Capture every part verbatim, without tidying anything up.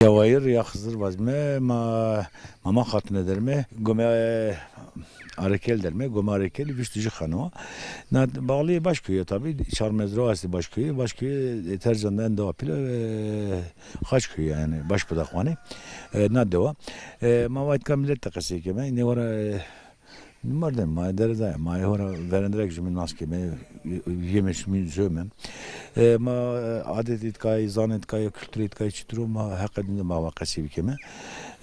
Ya wayir ya Xizir vazme, ma, ma, ma xatine derme, gome, e, Arekel derme, gome Arekel, vîst û jû xanima. Na bağlı Başköy ya tabi, çar mezra estê Başköy, Başköy, e, Tercan de en dewa pîl, e, Xaçköy yani, Başbudakwanê, e, na dewa. E, ma vayt ka millet de qesey keme, ne ora, e, Merdem, ma dere daye, ma hora verendirek jûmî nas keme, yeme jûmî zöme. E, ma, e, adet îtkayî, zan îtkayî, kultur îtkayî çitur o, ma heqê dinde ma va qesî bikeme.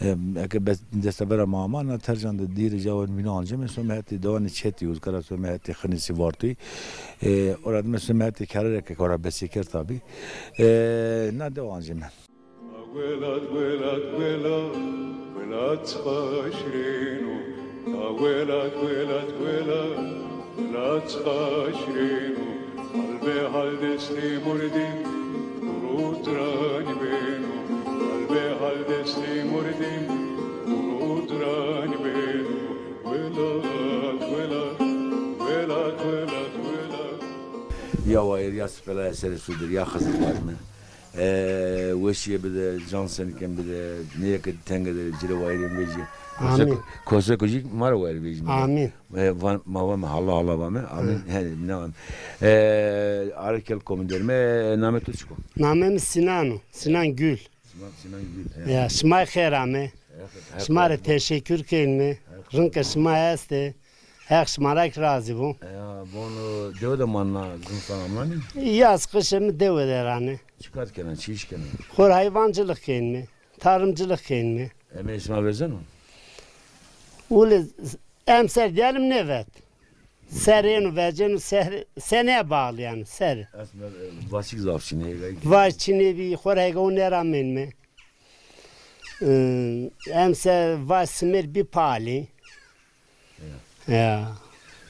E, eke bes destebera ma ama, na Tercan de dîrê cawan mîna anceme, some hetê dewanê Çetî, Uzkara some hetê Xinîsî Vartûyî. E, ora dime some hetê Kerereke, ora besê kerd tabî. E, na dewa anceme. Welat, welat, welat, welat xaşrêno. A welat, welat, welat, welat xaşrêno. Hal be hal destê murdîm, rûtran bêno. Hal be hal destê murdîm, rûtran bêno. Welat, welat, welat, welat, welat. Ya wayir ya sipela ya serê sudir ya Xizir vazme. E, weşîye bide, can seniken bide, nêyeke tenge de ci rê wayirî vejîye. Kose, amîn. Kose kujî ma rê wayirî vejîme. Amîn. E, van, ma vame hala hala vame. Amîn. Hı. He, ne vame. E, Arekel komî derme, e, namê to çik o? Namê mi Sinan o. Sinan Gül. Sinan, Sinan Gül. He. Ya, şima xêr ame. He, he, şima rê teşekkür kenme. He. Rinke şima este. Heq şima ra kî razî bo. Ya, bono dewe de manna zimistan amnanî? Yaz, qişê mi dewe de rane. Çi kar kena, çi îş kena? Xor heyvancılık kenme, tarımcılık kenme. Emeyê şima vezeno? Wile emser diyelim nêvet. Ser êno veceno, ser, seneye bağlı yani, ser. Aslında, e, vaşik zaf çinê, heyga. Vaş çinê bî, xor heyga o nêramenme. E, emser vaş simêr bî palî. Ya. Ya.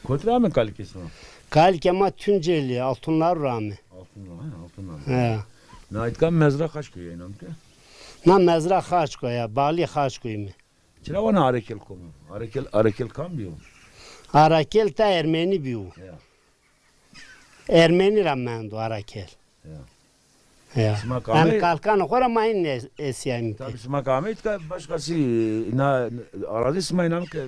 Kotî ra ame kalikê şima? Kalikê ma Tuncelî, Altunlar ra ame. Altunlar, he, Altunlar. Ya. Na îtka mezra Xaçkoy ya, înan ke? Na mezra Xaçkoy ya, balî Xaçkoy mi. Çira vana Arekel komo? Arekel, Arekel kam bîyo? Arekel ta Ermenî bîyo. Ya. Ermenî ra mendo Arekel. Ya. Ya. Şima kame? Yanî kalkanê xo ra ma hîn es-, esîyayîme. Tabi şima kame îtka başkasî na arazî şima înan ke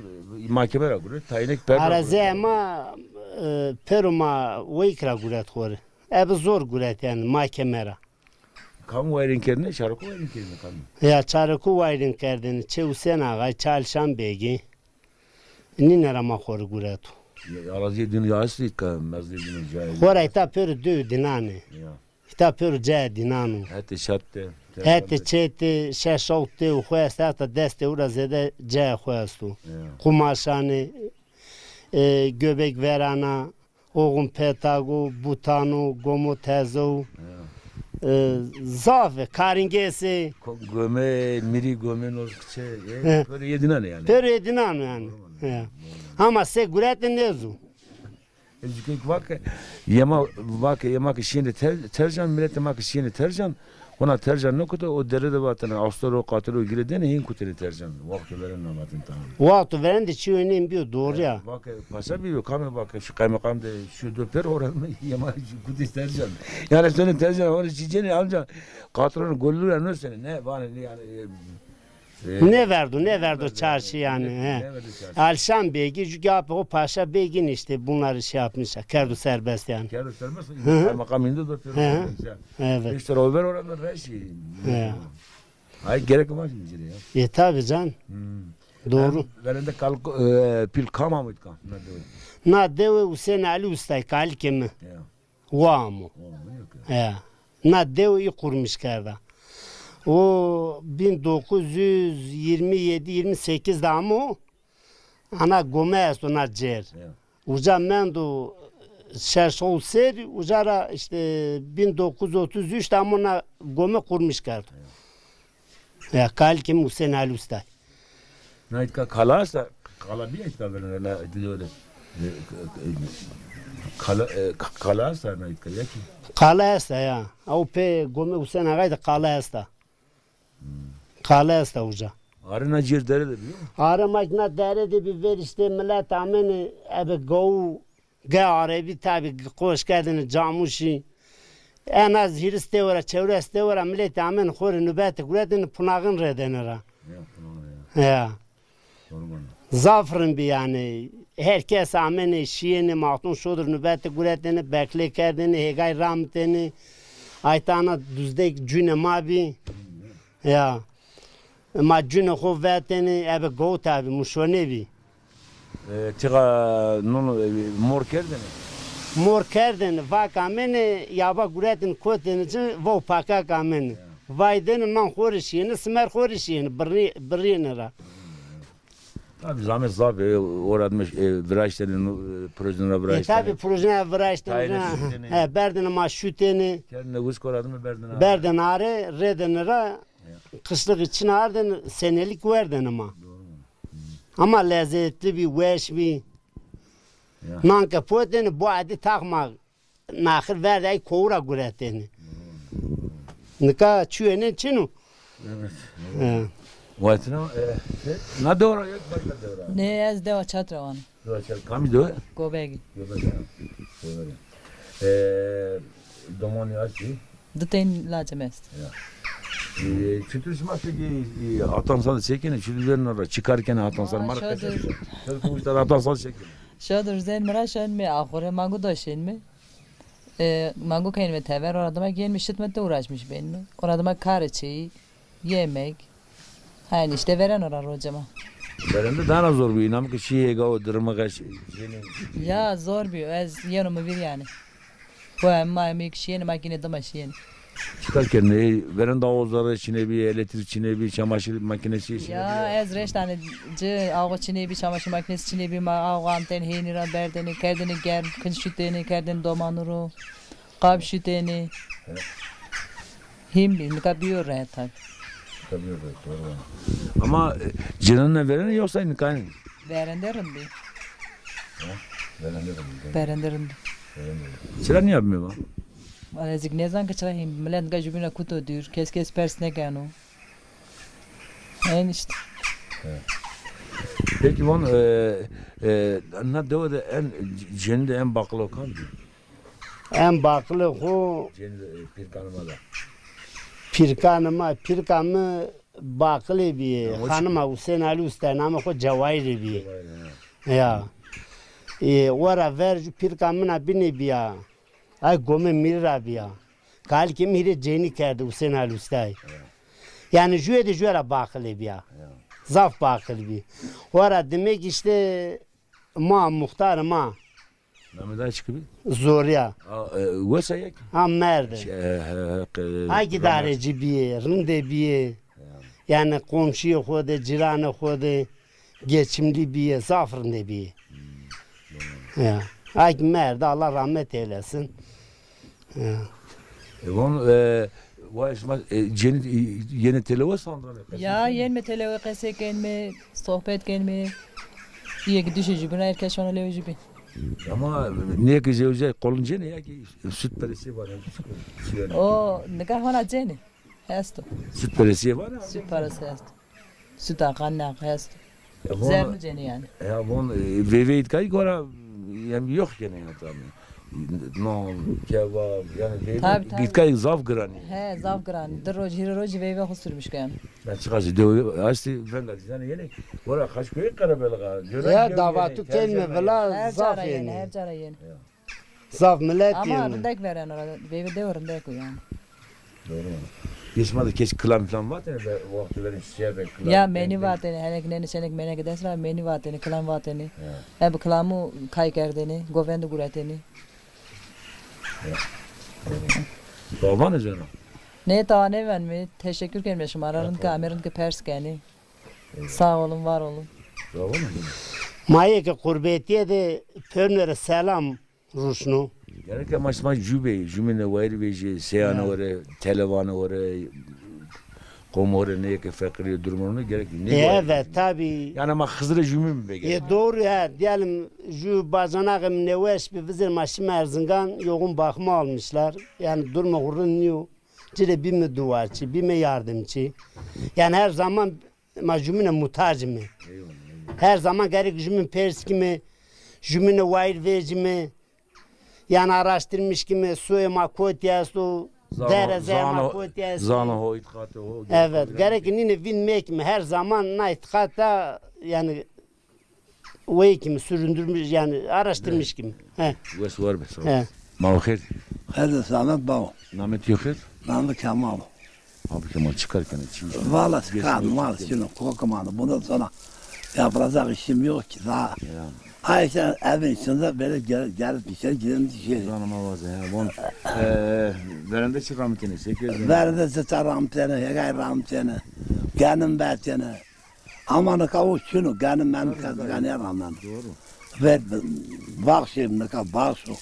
mahkeme ra guret, tayînek perd ra guret. Arazîya ma, e, pêro ma weyk ra guret xo rê. Ebe zor guret yanî mahkeme ra. Kam wayîrîn kerdêne? Çareko wayîrîn kerdêne kam? Ya, Çareko wayîrîn kerdêne. Çê Husên Axay, çê Alîşan Begî. Nîne ra ma xo rê gureto. Ya, arazîyê dîn ya estî ke mezdê dîn cayê. Xo ra îta pêro dew dînan ê. Ya. Îta pêro cayê dînan o. Hetê çet de. Hetê çet de, şeş hewt dew xo estê, heta des dew ra zêde cayê xo esto. Ya. Qumaşanê, e, Göbek Verana, Oxun Petago, Butano, Gomo Tezo. Ya. E, zaf ê, Karingêsê. Ko-, Gome, Mîrî Gome, Nozkiçe, e, he, pêro yê dînan ê yanî. Pêro yê dînan o yanî. Doğru. Ya. Doğru. Ama se guretê nêzo. E, zî ke vake, yê ma, vake, yê ma ke şîyêne Ter-, Tercan, miletê ma ke şîyêne Tercan, Hona Tercan nêkuto, o dere de vatêne, astor o, qatil o, girê dêne, hîn kutêne Tercan. Wexto verên na vatêne tamam. Wexto verên de çîyo nên bîyo, doğru ya. Vake paşa bîyo, kamê vake, şu kaymakam de şu do pêro ora, yê ma kutê Tercan. Yanî sene Tercan, hona çî cênê, amca, qatilon golû ra nêsenê, ne, vanê, ne, yanî, e, e, nêverdo, nêverdo çarşî yanî, he. Nêverdo çarşî. Alişan Begî, ju gapê o Paşa Begîn işte bunları şey yapmış, kerdo serbest yanî. Kerdo serbest, kaymakam îndî do pêro. Hı hı. Evet. Îşte o ver orada reşî. He. Ay gerek var şimdi ya. E, tabi can. Hmm. Doğru. Hem verende kal, e, pîl kam amo îtka? Na dewe. Na dewe Husên Elî Ustay, kalikê mi. Ya. Wa amo. Wa amo, yok ya. Ya. Na dewe î qurmiş kerda. O bin dokuz yüz yirmi yedi yirmi sekiz de amo. Ana gome esto na cêr. Ya. Uca mendo şeş hewt serrî, uca ra îşte bin dokuz yüz otuz üç de amo na gome qurmiş kerdo. Ya. Ya, kalikê mi Husên Elî Ustay. Na îtka kala esta, kala bîya îtka verên, na îtka öyle. E, kala, e, kala esta na îtka ya ki. Kala esta ya. Ew pê gome Husên Axay de kala esta. Kale esta uca. Arê na cêr dere de bîyo? Arê ma na dere de bî, ver îşte milet amêne ebe gawu, ge arebî tabî qoş kerdêne camuşî. En az hîris tewra, çewres tewra miletî amêne xo rê nubete guretêne, punaxin rêdêne ra. Ya, punaxin rê. Ya. Doğru vana. Zaf rind bî yanî. Her kes amêne şîyêne, ma ton şodir nubete guretêne, beklê kerdêne, hêgay ramitêne. Ayta ana duzdek cûnê ma bî. Ya. Ma cûnê xo vetêne, ebe gowta bî, muşone bî. E, tîxa non, e, mor kerdêne? Mor kerdêne, vak amêne, yaba guretêne kotêne ci, vaw pakak amêne. Ya. Vaydêne nan xo rê şîyêne, simer xo rê şîyêne, birrî-, birrîyêne ra. Tabî zahmet zaf, e, ora dime, e, viraştêne, no, e, projene ra E, viraştêne. Tabî projene viraştêne. Tayêne şutêne. He, berdêne ma şutêne. Kerdêne wisk ora dime berdêne. Berdêne are, rêdêne ra. Ya. Qişlixî çin ardêne, senelîk werdêne ma. Doğru. Ama lezzetli bî, weş bî. Ya. Nan ke potêne, bu adi taxma naxir verdê ay kowu ra guretêne. Nika çuyêne çin o. Evet. He. Waytino, e, e, na dewa ra ya başka dewa ra? Ne, ez dewa Çat ra vana. Dewa Çat, kamî dewa? Gobegî. Gobegî, ha. Gobegî. E, domanî a kî? Di tên lacê mi est. Ya. E, çitur şima peki, e, hatan sal çekene, çitur verna ra, çi kar kene hatan sal, ma ra qesey kene. Çitur kuşta hatan sal çekene. Şodir zen mi ra şen mi, axure mangu do şen mi. E, mangu keyme tever, ora dima giyên mi şitmette uğraşmış ben mi. Ora dima kare çeyi, yemek. Aynı işte veren ora rocama. Verende daha zor bu, inam ki şey, ega o dırmığa şey, yeni. Ya zor bir, ez yenu mu bir yani. Bu hem ma hem şiyeni makine dima şiyeni. Çıkar kendine, verende o zarı çine bir, elektrik çine bir, çamaşır makinesi çine bir. Ya ez reştane ci, ağo çine bir, çamaşır makinesi çine bir, ma ağo anten heyni ra berdeni, kerdeni germ, kın şüteni, kerdeni domanuru. Qap şutênê. He. Hîn bî, nika bîyo rehet tabî. Nika bîyo rehet, doğru. Ama, e, cinanê verêne yoksa nika nî? Verende rind bî. He? Verende rind bî. Verende rind bî. Verende rind bî. Çira nîyabîme va? Valla ez kî nêzan ke çira hîn bî. Milet nika jubîna kuto dûr. Kes kes pers nêkeno. En işte. He. Peki von, e, e, na dewe de en, cênî de en baqilo kam bî? En baqilê xo. Cênî, e, pîrkanê ma de. Pîrkanê ma, pîrka mi baqilê bîyê. Ya, o çi- Xanima Husên Ali Usta, namê xo Cewahîrî bîyê. Cewahîrî, ha. Ya. E, ora ver jû pîrka min a binê bîya. Ay gomê mîrî ra bîya. Kalikê mi hîrê cênî kerdî Husên Ali Ustayî. Ya. Yanî jûyê de jûye ra baqilê bîya. Ya. Zaf baqil bî. Ora dimêk îşte ma, muxtarê ma. Namê da çik bî? Zorîya. A, e, wes a ya kî? Ha, merd. Şey, e, he, he, qe-, Ha, îdareci bîyê, rindê bîyê. Ya. Yanî komşuyê xo de, cîranê xo de geçimlî bîyê, zaf rindê bîyê. Hmm. Ya. Ha kî merd, Allah rahmet eylesin. Ya. E, von, e, vay, şima, e, cênî, e, yenê têlewe sandanê? Ya, yenme têlewe, qesey kenme, sohbet kenme. Îyê ki duşê jubîn ra, her kes şono lewê jubîn. Ama nê ki zewzîyay qolin cênê ya ki süt peresîye vanê, çi yenê? O, nika hona cênê. Esto. Süt peresîye vanê? Süt peresîye esto. Süt aqa, naq esto. E, von, zernu cênê yanî. Ya, von, e, veyvey îtkayî gora, yanî, yok gene ya tabii. Non, kebap, yanî veyve. Tabii, tabii. Îtkayî zaf giranî. He, zaf giranî. Di roj, hîrê rojî veyve xo sürmüş keno. Ya, çiqasî dewe estî, venga dîzanê yenê. Gora Xaçkoyê Qerebelix a. Ya, dava tu kenme vila zaf yenê. Her cara yenê, her cara yenê. Ya. Zaf milet yenê. Ama rindek vereno ra, veyve dewe rindek o yanî. Doğru mu? Kesma da kes kilam filan vatêne, be, wextî verên şişe be kilam. Ya, menî vatêne, henek nêne çenek meneke dest ra, menî vatêne, kilam vatêne. Ya. Ebe kilamu kay kerdêne, govendi guretêne. Ya. Doğru. Tawa nêzeno? Nê, tawa nêvenme, teşekkür kenme şima ra, rind ke amê, rind ke pers kenê. Sağ olun, var olun. Doğru mu? Ma yê ke qurbetîye de pêrune rê selam. Ruşno. Gereke ma şima jû bê, jumîne wayîr vejî, seyane ore, televane ore, qom ore, neyê ke feqîrî, durumê ore gerek nê. Evet, tabii. Yanî ma Xizirê jumîn bê gerek. E, doğru, he. Diyelim, jû bacanaxê mi nêweş bi, vizêr ma şîme Erzingan, yoğun bakıma almışlar. Yani durumu xo rind nîyo. Ci rê bîme duaçî, bîme yardımcı. Yani her zaman ma jumîne muhtacîme. Eyvallah, eyvallah. Her zaman gerek jumîn pers kîme, jumîne wayîr vecîme. Yanî araştırmış kîme, soyê ma kotî esto, derezê ma kotî esto. Zano ho, îtîqatê ho. Evet, gerek nîne vîn mekîme, her zaman na îtîqata, yanî, weyî kîme, süründürmüş, yanî araştırmış kîme. He. Wes war be, sağ ol. He. Ma xêr. Xêr de selamet bawo. Namê to xêr? Namê Kemal. Abi Kemal, çi kar kenê, çi iş kenê? Valla kar mal çino, kokam anı. Bundan sonra yapılacak işim yok ki daha. Ya. Ha işte evin içinde böyle gel, gelip bir şey, gidelim bir şey. Canım avazı ya. Bon, e, verende çi ram kenê, se kerdin? Verende çi ram kenê, hegay ram kenê. Genim be kenê. Ama nika o çino, genim benim kez nika nêramen. Doğru. Ve baxşê nika baxş o.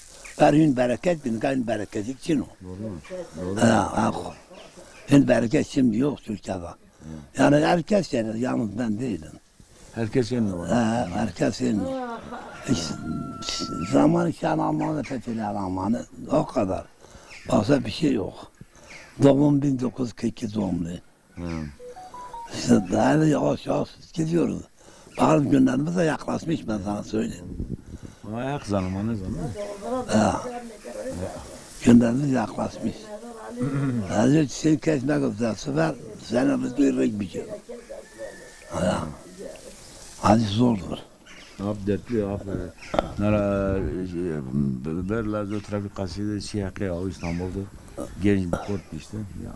Ver hün bereket bi, nika hün bereketik çino. Doğru. Doğru. Ha, ha. Hün bereket şimdi yok Türkiye'de. Yani herkes gelir, yalnız ben değilim. Herkes yenir var. Ha, herkes yenir. İşte, zamanı şan Almanı fethedilen zamanı o kadar. Başka bir şey yok. Doğum bin dokuz yüz kırk iki doğumlu. Hı. İşte daha da yavaş yavaş gidiyoruz. Bakalım günlerimiz de yaklaşmış, ben sana söyleyeyim. Ama ayak zamanı, ne zaman? Ha. Günlerimiz yaklaşmış. Hazreti Hüseyin kesmek üzere sefer sene rızkı bir şey. Ha. Hadi zordur. Ap dertlî, ap, e, nara, e, ber lazı trafik kaside şey hakkı ya, o İstanbul'da genç bir kort işte. Ya.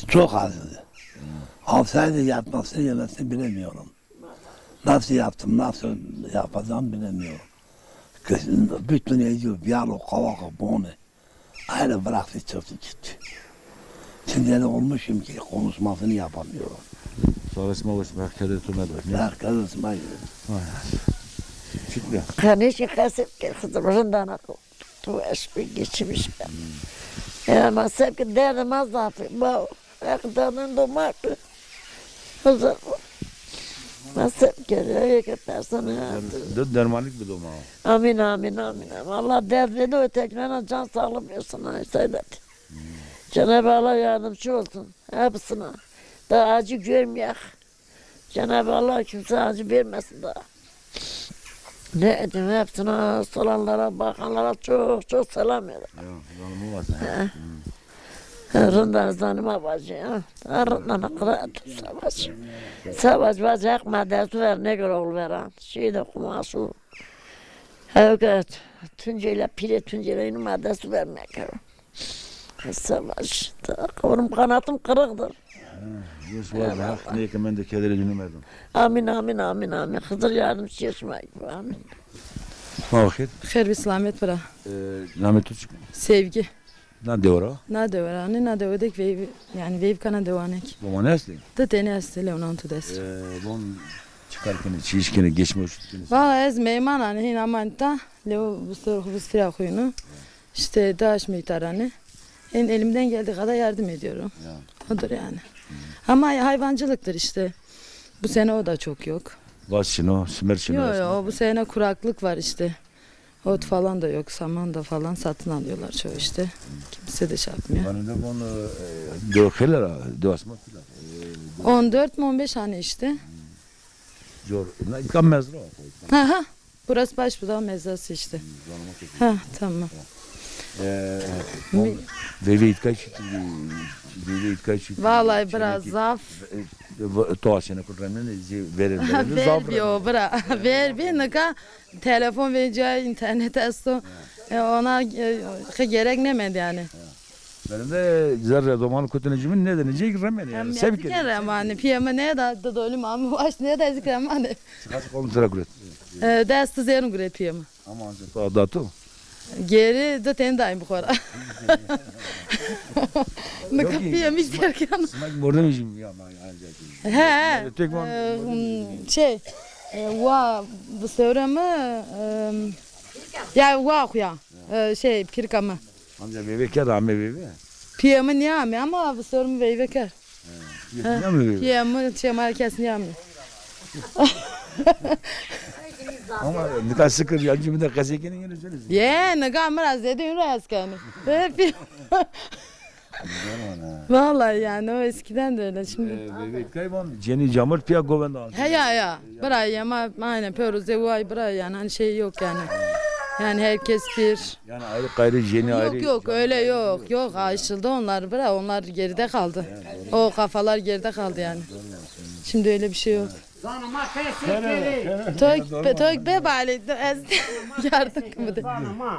Çok azdı. Altı aydır yatmasını yemesini bilemiyorum. Nasıl yaptım, nasıl yapacağım bilemiyorum. Bütün ediyor, bir alo kavak bone. Öyle bıraktı, çıktı gitti. Şimdi öyle olmuşum ki konuşmasını yapamıyorum. Çalışma hoş, merkezde tutma da. Merkezde tutma gibi. Vay. Çıkmıyor. Kanêşî qesê bike, Xizir, rindana tu eşq geçmiş. Ya ma sebke derdê ma zaf ê. Ma Heq danin do ma ki. Xizir. Ma sebke, eke tersine. Der-, dermanlık bir doma. Amin, amin, amin, amin. Allah derd verir, ötekilere can sağlığı versin, ay Seydet. Cenab-ı Allah yardımcı olsun hepsine. Daha acı görmeyek. Cenab-ı Allah kimseye acı vermesin daha. Ne edeyim, hepsine, hastalanlara, bakanlara çok çok selam ederim. Ya, canım olmasın. He. Hı. Rinda zanima vacî ya. Rinda ne kadar savaş. Savaş vacî, Heq ma destû ver nêkero oğlu veran. Şehîdê xo ma şo. Hewke Tuncelî, pîrê Tuncelî, înû ma destû ver nêkero. Savaş. Kavrum kanatım kırıktır. Ha, Yunus var be, Heq nêke mende kedere dünü merdum. Amin, amin, amin, amin. Xizir yardımcı şima. Amin. Ma xêr. Xêr bi selamet bira. E, namê to çik? Sevgi. Na dewe ra? Na dewe ra, ne na dewe dek veyv-, yani veyvka na dewanek. Domanê estê? Di tenî estê, lewnan tu dest. E, bon çi kar kenê, çi iş kenê, geçmiş kenê? Valla ez meyman anî, hîn aman ta, lew vistira xo yînu. İşte daş meytarane. En elimden geldiği kadar yardım ediyorum. Ya. Odur yani. Ama hayvancılıktır işte. Bu sene o da çok yok. Gaz çino, simer çino. Yok yok, bu sene kuraklık var işte. Ot falan da yok, saman da falan satın alıyorlar çoğu işte. Kimse de şey yapmıyor. Yanında bunu, e, dört lira, dört mü? On dört mü, on beş hani işte. Cor, na, kam mezra. Hı hı. Burası baş budağı mezrası işte. Ha, tamam. E, veyve îtkay çi, veyve îtkay çi. Vallahi biraz zaf. E, to asene kurranın, verir, verir. Ver bir o, bira. Ver bir, nika telefon ve internet esto. E, ona, e, gerek nemend yani. Verinde zerre domanı kutune cimin ne denecek remeni yani. Sevken remani, piyeme ne da, da dolim ami baş ne da zik remani. Çıkası kolum sıra kuret. E, destî zerrîn guret piyeme. Ama ancak daha da tu. Geri de ten daim bu kadar. Ne kapıya mı isterken. Smak burada mı ya, ancak. He. Tek var. Şey, e, wa bu sövre mi? E, ya wa kuya. E, şey, pirka mı? Amca veyve kerd, ame veyve. Piyê mi nîyame ama vistewrê mi veyve kerd. He, piyê mi nîyame veyve? Piyê mi çê ma kes nîyame. Ama nika sikir yancı mi de qesey kenê, yine söyle. Ye, nika mi ra zêde ûn ra hes kenê. He, piyê. Vallahi yani o eskiden de öyle şimdi. E, veyve kay van, cenî camir piya govend. He ya ya. Bira yema aynen pêro zeway bira yani hani şey yok yani. Yani herkes bir. Yani ayrı gayrı, jeni ayrı. Yok yok, öyle yok. Yok, ayrışıldı onlar, bırak, onlar geride kaldı. O kafalar geride kaldı yani. Şimdi öyle bir şey yok. Toy, toy be bale, ez yardım mı?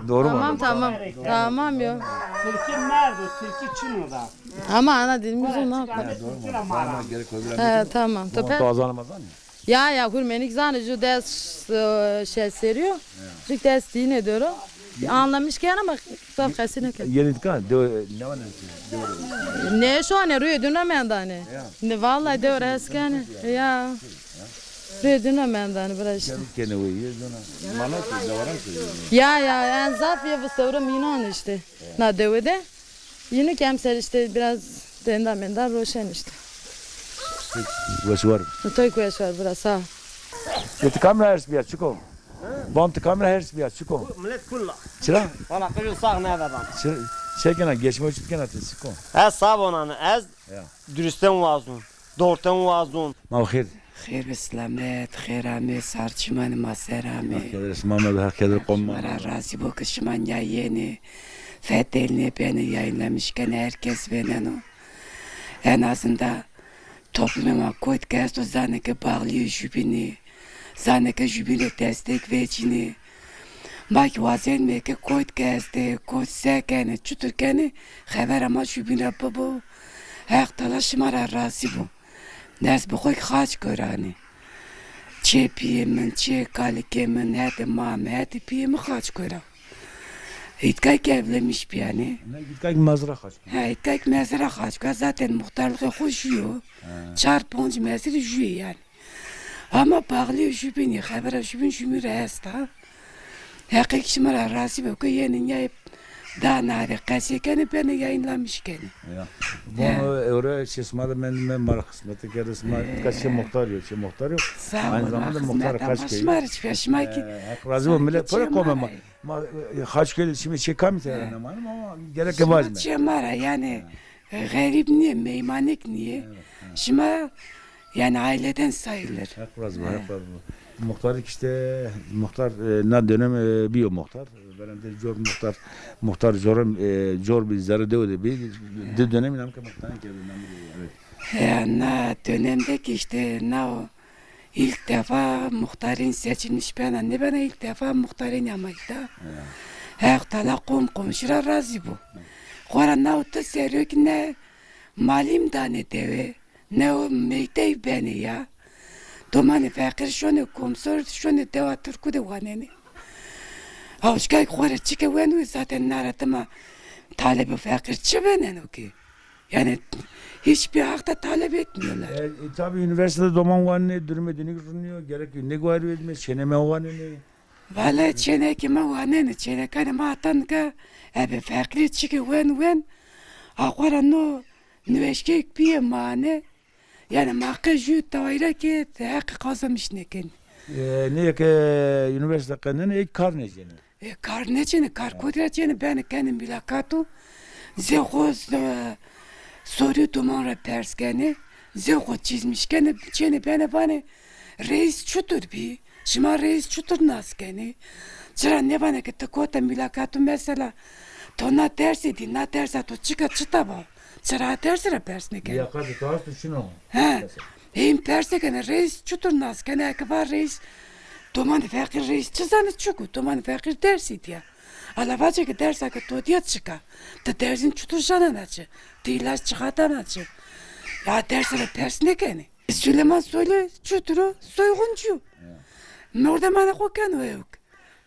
Doğru mu? Tamam, tamam. Tamam, yok. Tilki merdo, tilki çin o da. Ama ana dilimiz o, ne yapalım? Doğru mu? Tamam, gerek öbür. He, tamam. Tamam, to azanım azan. Ya, ya, hurmenik zanê, ju dest, e, şey seriyor. Ju dest yine diyor. Anlamış ki ama zaf xesine ki. Yeni dika, de, ne var ne? Ne şu an rüyü dün mendane. Ne vallahi de resken. Ya. Rüyü dün mendane bırak işte. Kene o ye dona. Mana ki, de varan ki. Ya, ya, en zaf ye bu sevrim inan işte. Na devede. Yine ki emser işte biraz denda menda roşen işte. Weş var. Toy weş var biraz, sağ ol. Ti kamera hers biya, çiko? Van ti kamera hers biya, çiko? Millet kulla. Çira? Valla kıcı sağ ne adam. Çira, şey kena, geçme uçut kena ti, çiko? Ez sağ bonan, ez dürüsten wazun, doğruten wazun. Ma xêr. Xêr bi silamet, xêr amê, sar çimanê ma ser amê. Haq keder şima me, Haq keder qom ma. Şima ra razî bo ke şima nîya yenê, fetelnê benê, yayınlamış kenê, herkes vêneno. En azından toplumê ma kot ke esto zanê ke bağlîyê jubînî, zanê ke jubîn rê destek vecînê. Ma kî wazenmê ke kot ke estê, kot se kenê, çutur kenê, xevera ma jubîn ra bibo. Heq Teala şima ra razî bo. Ez bi xo kî xaç koranî. Çê pîyê min, çê kalikê min, hetê ma mi, hetê pîyê mi xaç kora. Îtkay kî evlenmiş bîyanî. Ne, îtkay kî mezra xaç kora. He, îtkay kî mezra xaç kora. Zaten muxtarlixê xo jû yo. He. Çar ponc mezrî jû yê yanî. Ama bağlîyê jubînî, xevera jubîn jumî ra esta. Heqî kî şima ra razî bo ke yenê nîyayê da nare qesê kenê, benê yayınlamış kenê. Ya. Bono ewro çê şima de mendîme, ma ra qismete kerde şima. Ka çê muxtar yo, çê muxtar yo. Sağ ol. Aynı zamanda muxtar Xaçköy'ü. Şima ra çi, şima kî. Heq razî bo, millet pêro qomê ma. Ma, e, Xaçköy'de şimdi çê kamî tera nêmanîme ama gerek ke vajîme. Çê ma ra yanî, e, xerîb nîyê, meymanik nîyê. Evet, evet. Şima yanî aileden sayılır. Heq razî bo, Heq razî bo. Muxtarî kî işte, muxtar, e, na dönem, e, bîyo muxtar. Verên de cor muxtar, muxtar cor, e, cor bî, zerrê dewe de bî. Di dönem înan ke muxtarîn kerdî, namî de, evet. Ya, na dönemde kî işte na o ilk defa muxtarîn seçilmiş bena, nêbena, ilk defa muxtarîn amay da. Ya. Heq Teala qom qomşî ra razî bo. Xora na o ti serrî yo kî ne malim danê dewe. Ne o meytey benê ya. Domanê feqîr şonê Komsor, şonê dewa Tirkû de wanenê. Ha, uçkay xo rê çike weno, zaten nara dima talebê feqîr çi beneno ki? Yani hiçbir hak da talep etmiyorlar. E, e, tabii üniversitede doman wanenê, durumê dinî rûnî yo, gerek nêguherî wê dime, çênê ma wanenê. Vale çênekê ma wanenê, çênekanê ma hatan ke ebe feqîrî çike wen wen, a xo ra no nüveşkeyêk pîyê ma anê. Yani ma qe jû tawayra ke heqê qazanmiş nêkenê. E, nê ke üniversite qendenê, ey kar nêcenê. E, kar nêcenê, kar kotî ra cenê, benê kenê mülakatu. Zê xo, e, sorî doman ra pers kenê. Zê xo çizmiş kenê, çênê benê vanê, reis çutur bî? Şima reis çutur nas kenê? Çira nêvanê ke ti kota mülakatu mesela, to na dersî dî, na dersa to çika çita ba? Çira a dersî ra pers nêkenê? Mülakatê to esto çin o. He. Mesela. Hên persê kenê, reis çutur nas kenê? Eke va reis, domanê feqîr reis çi zanê, çik o? Domanê feqîr dersî dîya. Ala vacê ke dersa ke to dîya çik a? Ti dersîn çutur janena ci? Ti îlaç çiqatena ci? Ya dersî ra pers nêkenê. Süleyman Soylu çutur o? Soyguncî yo. Mordemanê xo keno ewk.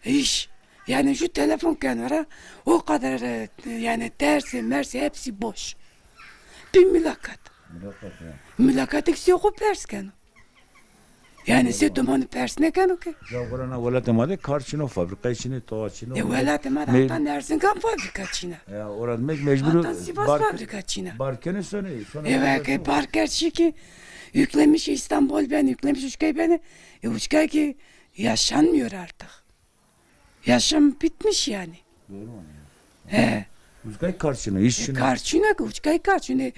Hiç. Yani şu telefon kenara o kadar, e, yani dersi mersi hepsi boş. Bir mülakat. Mülakat ya. Mülakat eksik o pers keno. Yani se domanî pers nêkeno ki. Ya xora na welatê ma de kar çin o, fabrîkayî çin ê, towa çin o. E, welatê ma de hatan Erzingan fabrîka çin a. Ya, ora demek mecbur. Hatan Sivas fabrîka çin a. Bar kenê sonê, sonê. Eve ke bar kerd şî ki, yüklemiş İstanbul ben, yüklemiş uçkay beni. E, uçkay ki yaşanmıyor artık. Yaşam bitmiş yani. Doğru mu? He. Uçkay kar çin o, iş çin o. Kar çin o ki, uçkay kar çin o.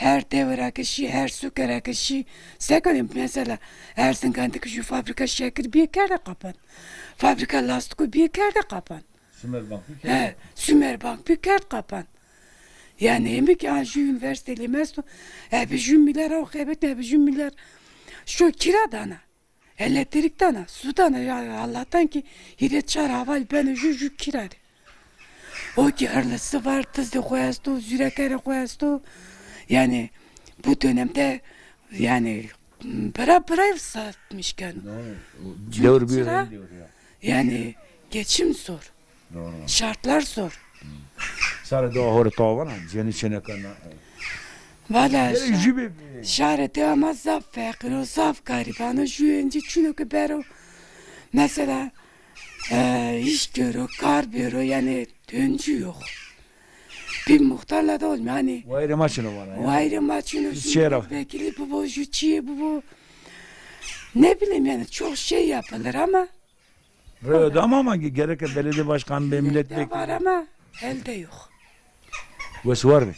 Her dewe ra ke şî, her suke ra ke şî. Seke mesela Erzingan de ke jû fabrîka şekir bîye kerde qapan. Fabrîka lastiko bîye kerde qapan. Sümerbank bî kerd. He, Sümerbank bî kerd qapan. Yanî hemî ke a jû unîversîte lîmesto, ebe jû milyar o xebetî, ebe jû milyar şo kîra dana. Elektrîk dana, su dana, ya Allahtan ki hîrê çar heval beno jû, jû kîra rê. O ki hırlısı var, tizê xo esto, zûrekerê xo esto. Yanî bu dönemde yanî bira bira satmış keno. Doğru. O çünkü dewr bir çira, yanî geçim zor. Doğru. Şartlar zor. Sare do hore tavana, ceni çene kana. Valla şarê dewa ma zaf feqîr o, zaf gariban o. Jû encî çino ke bero, mesela, e, îş gero, kar bero, yanî encî yok. Bir muhtarla da olmuyor. Hani wayirê ma çino vana ya. Wayirê ma çino, jû milletvekili bibo, jû çiyê bibo. Ne bileyim yani, çok şey yapılır ama Röda ama, ama gerek belediye başkanı be, milletvekili var ama elde yok. Wes war be.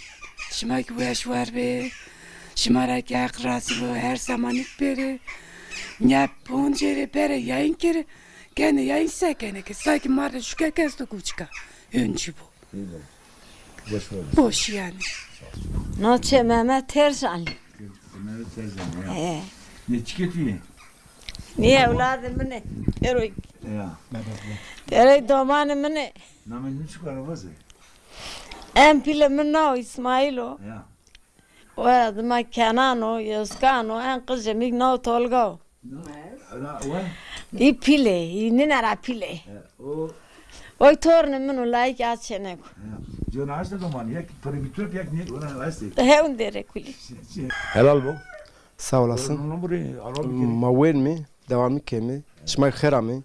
Şima ki weş war be. Şima ra ki Haq razî bo, her zaman ik beri. Ne poncere bere yayın kere, gene yayın se gene ki sanki marde şuke kesto kuçka. Öncü bu. Boş yani. No çê Mehmet Tercanlî. Mehmet Tercan ya. He. Ne çikê tu yê? Nîye ewladê min ê. Eroy. Ya. Eroy domanê min ê. Namê nî çik o, vaze? En pîlê min naw Îsmaîl o. Ya. Wera dima Kenan o, Yozkan o, en qijê mi naw Tolga o. Î pîlê, î nîne ra pîlê. Oy tornê min o, layik a çênek o. Cona hasta doman, yek pere bir top, yek ne, ona hasta. Hewn dere kulî. Helal bo. Sağ olasın. Ma wen mi, devamı kemi. Şima xêr amê.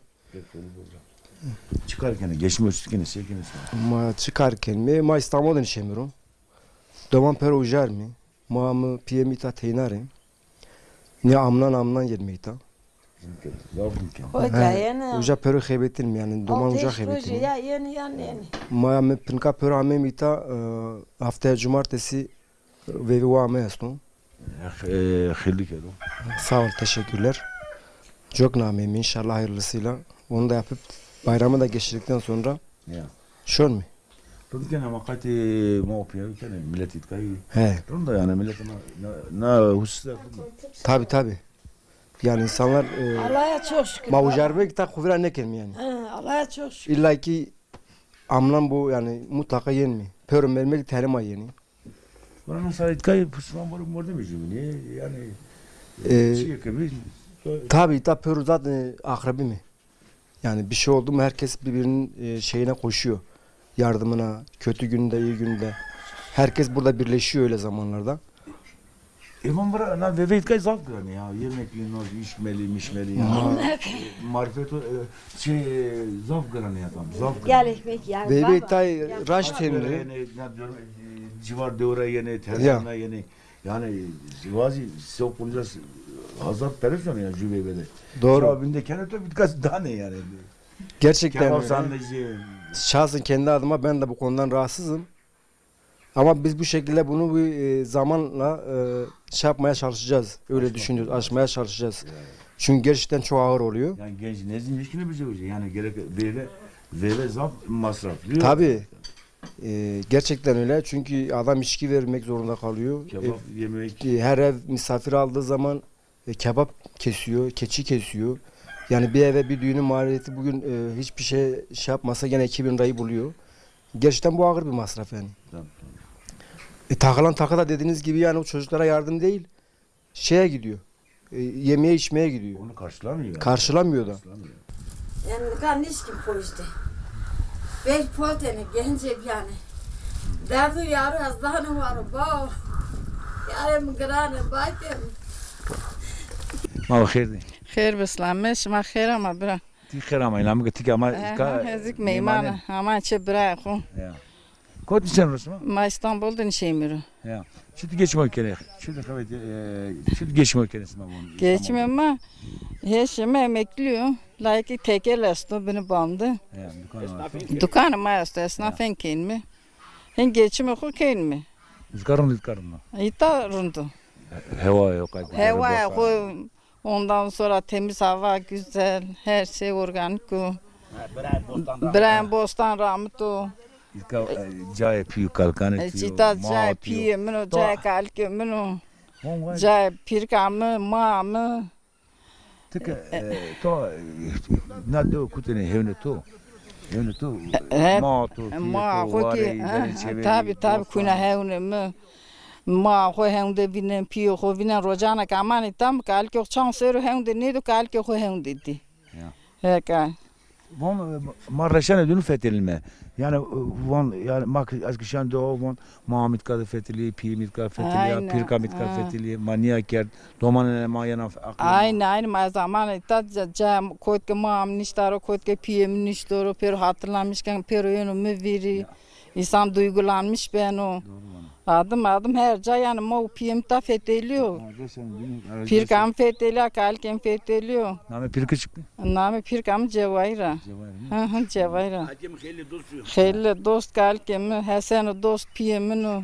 Çi kar kenê? Geçim o çi kenê, se kenê? Ma çi kar kenê? Ma İstanbul'dan işemiro. Doman pero ujar mi. Ma mi piyê mi ta teyna rê. Ne amnan amnan yed meyta. Uca pero xebetin mi yani, doman uca xebetin mi. Ya yeni yan yeni. Ma mi pinka pero amê meyta, e, haftaya cumartesi vevê wa amê esto. Xeyirli kero. Sağ ol, teşekkürler. Çok nameyim inşallah hayırlısıyla. Onu da yapıp bayramı da geçirdikten sonra şon mi? Rind kena ama qatê ma o piyayî kena, millet îtkayî. He. Rind a yani, millet na, na, na hususta rind a. Tabi tabi. Yani insanlar e, Allah'a çok şükür. Ma ucarbe ki ta kuvira nekem yani. Ha, Allah'a çok şükür. İlla ki amnan bu yani mutlaka yenmi. Pör mermek terima yeni. Buranın sahitkayı pusman böyle mordemi gibi niye yani. E, şey gibi. Tabi ta pör zaten akrabi mi? Yani bir şey oldu mu herkes birbirinin e, şeyine koşuyor. Yardımına, kötü günde, iyi günde. Herkes burada birleşiyor öyle zamanlarda. E, van vira, na veveytkay zaf giran ya. Yemekli, no, içmeli, mişmeli ya. Marifet, e, şey, e, zaf giran ya tam, zaf giran. Gel ekmek ya. Veveytkay raşt hemri. Yani, ne diyorum, e, civar devre yeni, terzana yeni. Yani, zivazî se û poncas hazar pere sono ya jü veyve de. Doğru. Cevabinde kene to bitkas dane yani. Gerçekten öyle. Şahsen kendi adıma ben de bu konudan rahatsızım. Ama biz bu şekilde bunu bir e, zamanla e, şey yapmaya çalışacağız. Öyle düşünüyoruz. Aşmaya çalışacağız. Çünkü gerçekten çok ağır oluyor. Yani genç nezdin ilişkine bize hoca. Yani gerek böyle böyle zaf masraflı. Tabii. E, gerçekten öyle. Çünkü adam içki vermek zorunda kalıyor. Kebap yemek. E, her ev misafir aldığı zaman e, kebap kesiyor, keçi kesiyor. Yani bir eve, bir düğünün maliyeti bugün e, hiçbir şey şey yapmasa gene iki bin lirayı buluyor. Gerçekten bu ağır bir masraf yani. Tabii, tabii. E, takılan takı da dediğiniz gibi yani o çocuklara yardım değil, şeye gidiyor. E, yemeye içmeye gidiyor. Onu karşılamıyor. Karşılamıyor da. Karşılamıyor. Yanî nika nişkî poştê. Vej potêne gencê bîyane. Derdo yaro ez dano waro bao. Yarê mi girane bakê mi. Ma xêr dî. Xêr bi silamê, şima xêr ama bira. Tî xêr ama, îlamike tî ke ama. He, ka he, ez ik meyman a. Ama çi birayê xo. Ya. Kot nişen ro sima? Ma İstanbul de nişeyim ro. Ya. Çuti geçimo kenê? Çuti xevet, e, çuti geçimo kenê sima bon? Geçime ma, heşê ma emeklî yo. Layikî tekel esto, bini bam de. Ya, dukan esto. Dukanê ma esto, esnafên kenîme. Hin geçimê xo kenîme. Îtka rind, îtka rind o. Îta rind o. Hewa yo qayt. Hewa xo, ondan sonra temiz hava, güzel, her şey organik o. Birayên bostan ramit o. Îtka, e, cayê pî û kalikane. E, pî û îta ma cayê pî û pîyê min o, cayê kalikê min o. Cayê pîrka mi, ma mi. Ti ke, e, to, e, na dew kutêne hewnê to. Hewnê to, e, ma to, pîyê to, xo warê, ki, verê çêverê, tabî, tabî, kuyna hewnê mi. Ma xo hewnde vînen, pîyê xo vînen, rocana ke amanê tam, kalikê xo çand serr o hewnde nêdo, kalikê xo hewnde dî. Ya. Heka. Von, e, ma reşanê dinu fetelîme. Yanî, e, von, yanî, ma ki, ez ki şen do, von, ma mi îtka de fetelî, pîyê mi îtka fetelî, ya, pîrka mi îtka fetelî, ma nîya kerd, domanê ma yena aqlê ma. Aynî, aynî, ma zamanê îta ca, ca, kot ke ma mi nişta ro, kot ke pîyê mi nişto ro, pêro hatırlamışken, pêro yeno mi vîrî. Ya. Însan duygulanmış beno. Doğru vana. Adim adim her ca yanî ma û pîyê mi ta fetelîyo. Ha, reşanê dinu, ha, pîrka mi fetelîya, kalikê mi fetelîyo. Namê pîrkî çik bi? Namê pîrka mi Cewahîr a. Cewahîr mi? Hı hı, Cewahîr a. Xeylê dost, kalikê mi, Hesen o dost, pîyê min o. Ya.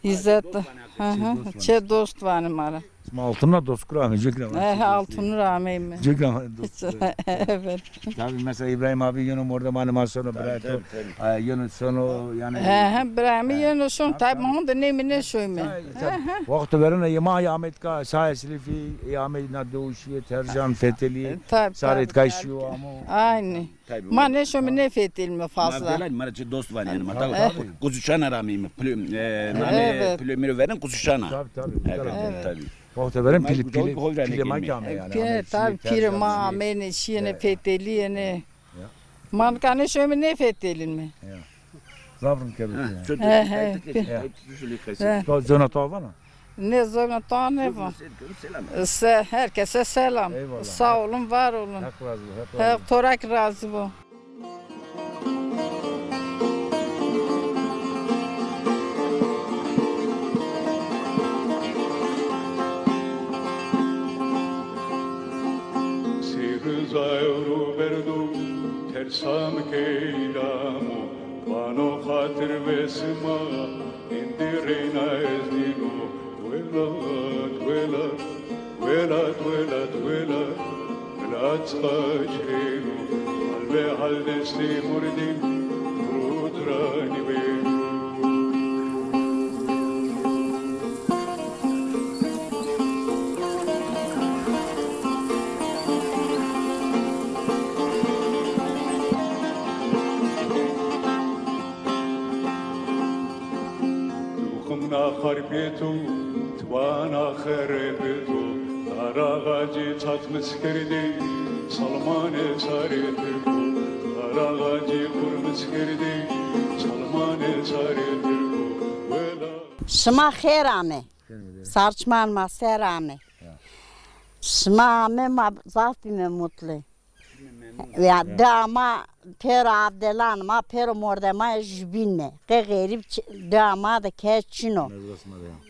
Îzzet. Hı hı. Çê dost vanê ma ra. Sima Altun ra dost kura amê, cêkî ra ma. He, he, Altun ra ameyme. Cêkî ra ma dost kura. Evet. Tabî, mesela Îbrahîm abî yeno mordemanê ma sono, birayê to, e, yeno sono, yanî. He, he, birayê mi yeno sono. Tabî, ma honde nêmî nêşoyme. Tabî, tabî. Wexto verena yê ma yê ameyî îtka, Saê Silîfî, yê ameyî na dew şîyê, Tercan, fetelîyê, sarê îtka şîyo amo. Aynî. Tabî, ma nêşoyme, nêfetelîme fazla. Ma belay, ma ra çi dost vanê yanî, ma tabî. Quzuşana ra ameyme. Pilo, e, namê pilo mi ro verên Quzuşana. Tabî, tabî. Evet, tabî. Wexto verên pîlê, pîlê, pîlê ma kî ame yanî. Tabî, pîrê ma amêne, şîyêne, fetelîyêne. Ma nika nêşoyme, nêfetelîme. Ya. Zaf rind kerdê. Ha, ya. He, he. Ya. To zona to vana? Nê, zona to nêvan. Se-, herkese selam. Eyvallah. Sağ olun, var olun. Hak razı olsun, hak razı olsun. Hak, to ra kî razı bo. Sê riza ewro berdo, tersa mi key damo. Vano xatir ve sima, êndî reyna ez nîno. Welat, welat, welat, welat, welat, welat qaç reyno. Hal be hal destê murdîn, rût ra nîbêno. Duxum na xarpêto, tiwana xerepêto, daraxacî çatmis kerdî, salmanê sarê tirko, daraxacî qurmis kerdî, salmanê sarê tirko, wela. Şima xêr ame. Sarçman ma ser ame. Ya. Şima ame, ma zaf bîme mutlu. Ya, dewa ma pêro avdelan ma, pêro mordemay jubîn me. Qe xerîb ç-, dewa ma de kes çin o.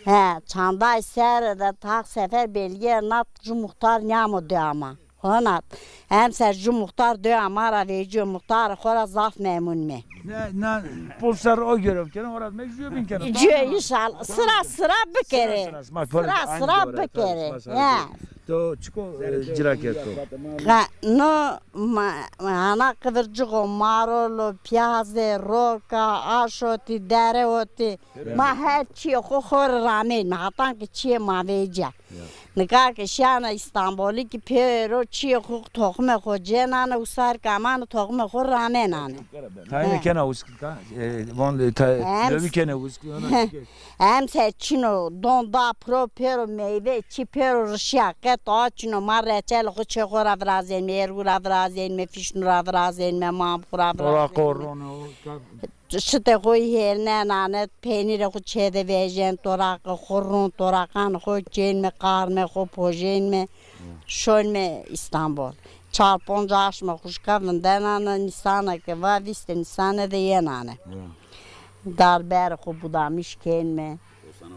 He, çanday ser de tax sefer belge nat, ju muxtar nîyamo dewa ma. Honat. Emser ju muxtar dewa ma ra vecîyo, muxtarê xo ra zaf memnun me. Ne, na, pul ser o görev keno, orat me jübin keno. Cüye inşallah. Sıra sıra bikerê. Sıra sıra bikerê. Ya. To çiko, e, cira kerdo? Qa-, no, ma, ana kıvırcık o, marol o, piyazê, roka, aş oti, dere oti. Ma her çiyê xo xo rê ramên. Hatan ki çiyê ma vecîya. Ya. Nika ke şiyana Îstanbulî ki pêro çiyê xo, toximê xo cênane, usar ke amane toximê xo ramenane. Tayê kena usk ka, e, von, e, ta-, lewî kena usk, ona çike. Emser çin o, don da piro pêro meyve, çi pêro rişîya, qet a çin o, ma reçelê xo çê xo ra virazênme, ergu ra virazênme, fîşnu ra virazênme, mambux ra virazênme. Toraqo rono, ka- Şitê xo hêrnenane, peynîrê xo çê de vejên, toraqê xo rûn, toraqanê xo çênme, qarmê xo pojênme, şonme Îstanbul. Çar ponc aşma xuşka vindenane, nîsana ke va vîstê nîsane de yenane. Darberê xo budamiş kenme,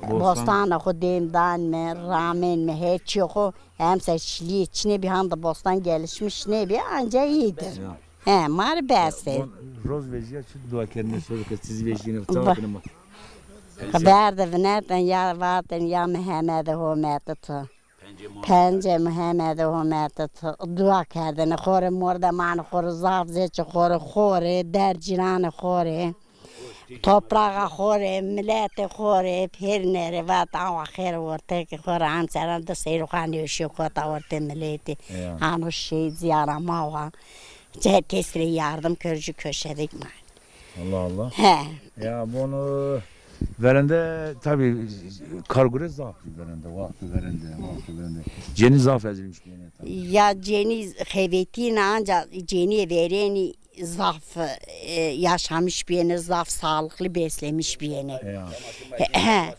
bostanê xo dêm danme, ramênme, her çîyê xo, emser çilîyê çinê bî, handa bostan gelişmiş nêbî, anca îyîdir. He, ma rê bes ê. Roz vejîya çi dua kerdine, sor ke siz vejîne, tamam. Verde vinetên ya vatên ya Mehemedê hometi tu. Pencê Mehemedê hometi tu. Dua kerdêne xo rê, mordemanê xo rê, zaf zêçê xo rê, xo rê, der cîranê xo rê. Topraxa xo rê, miletê xo rê, pêrine rê vat, awa xêr ortekê xo rê, an seran di seyro xo nêweşîyo kota ortê miletî. Ya. Ano şehîd zîyara ma wa. Herkes rê yardım kör, jü köşedek ma. Allah Allah. He. Ya bunu verende tabi kar gure zaf verende, wextî verende, wextî verende. Cenî zaf ezilmiş bîyene tabi. Ya cenî xevetîne, anca cenîye verênî zaf, e, yaşamış bîyêne, zaf sağlıklı beslemiş bîyêne. Ya. He, he.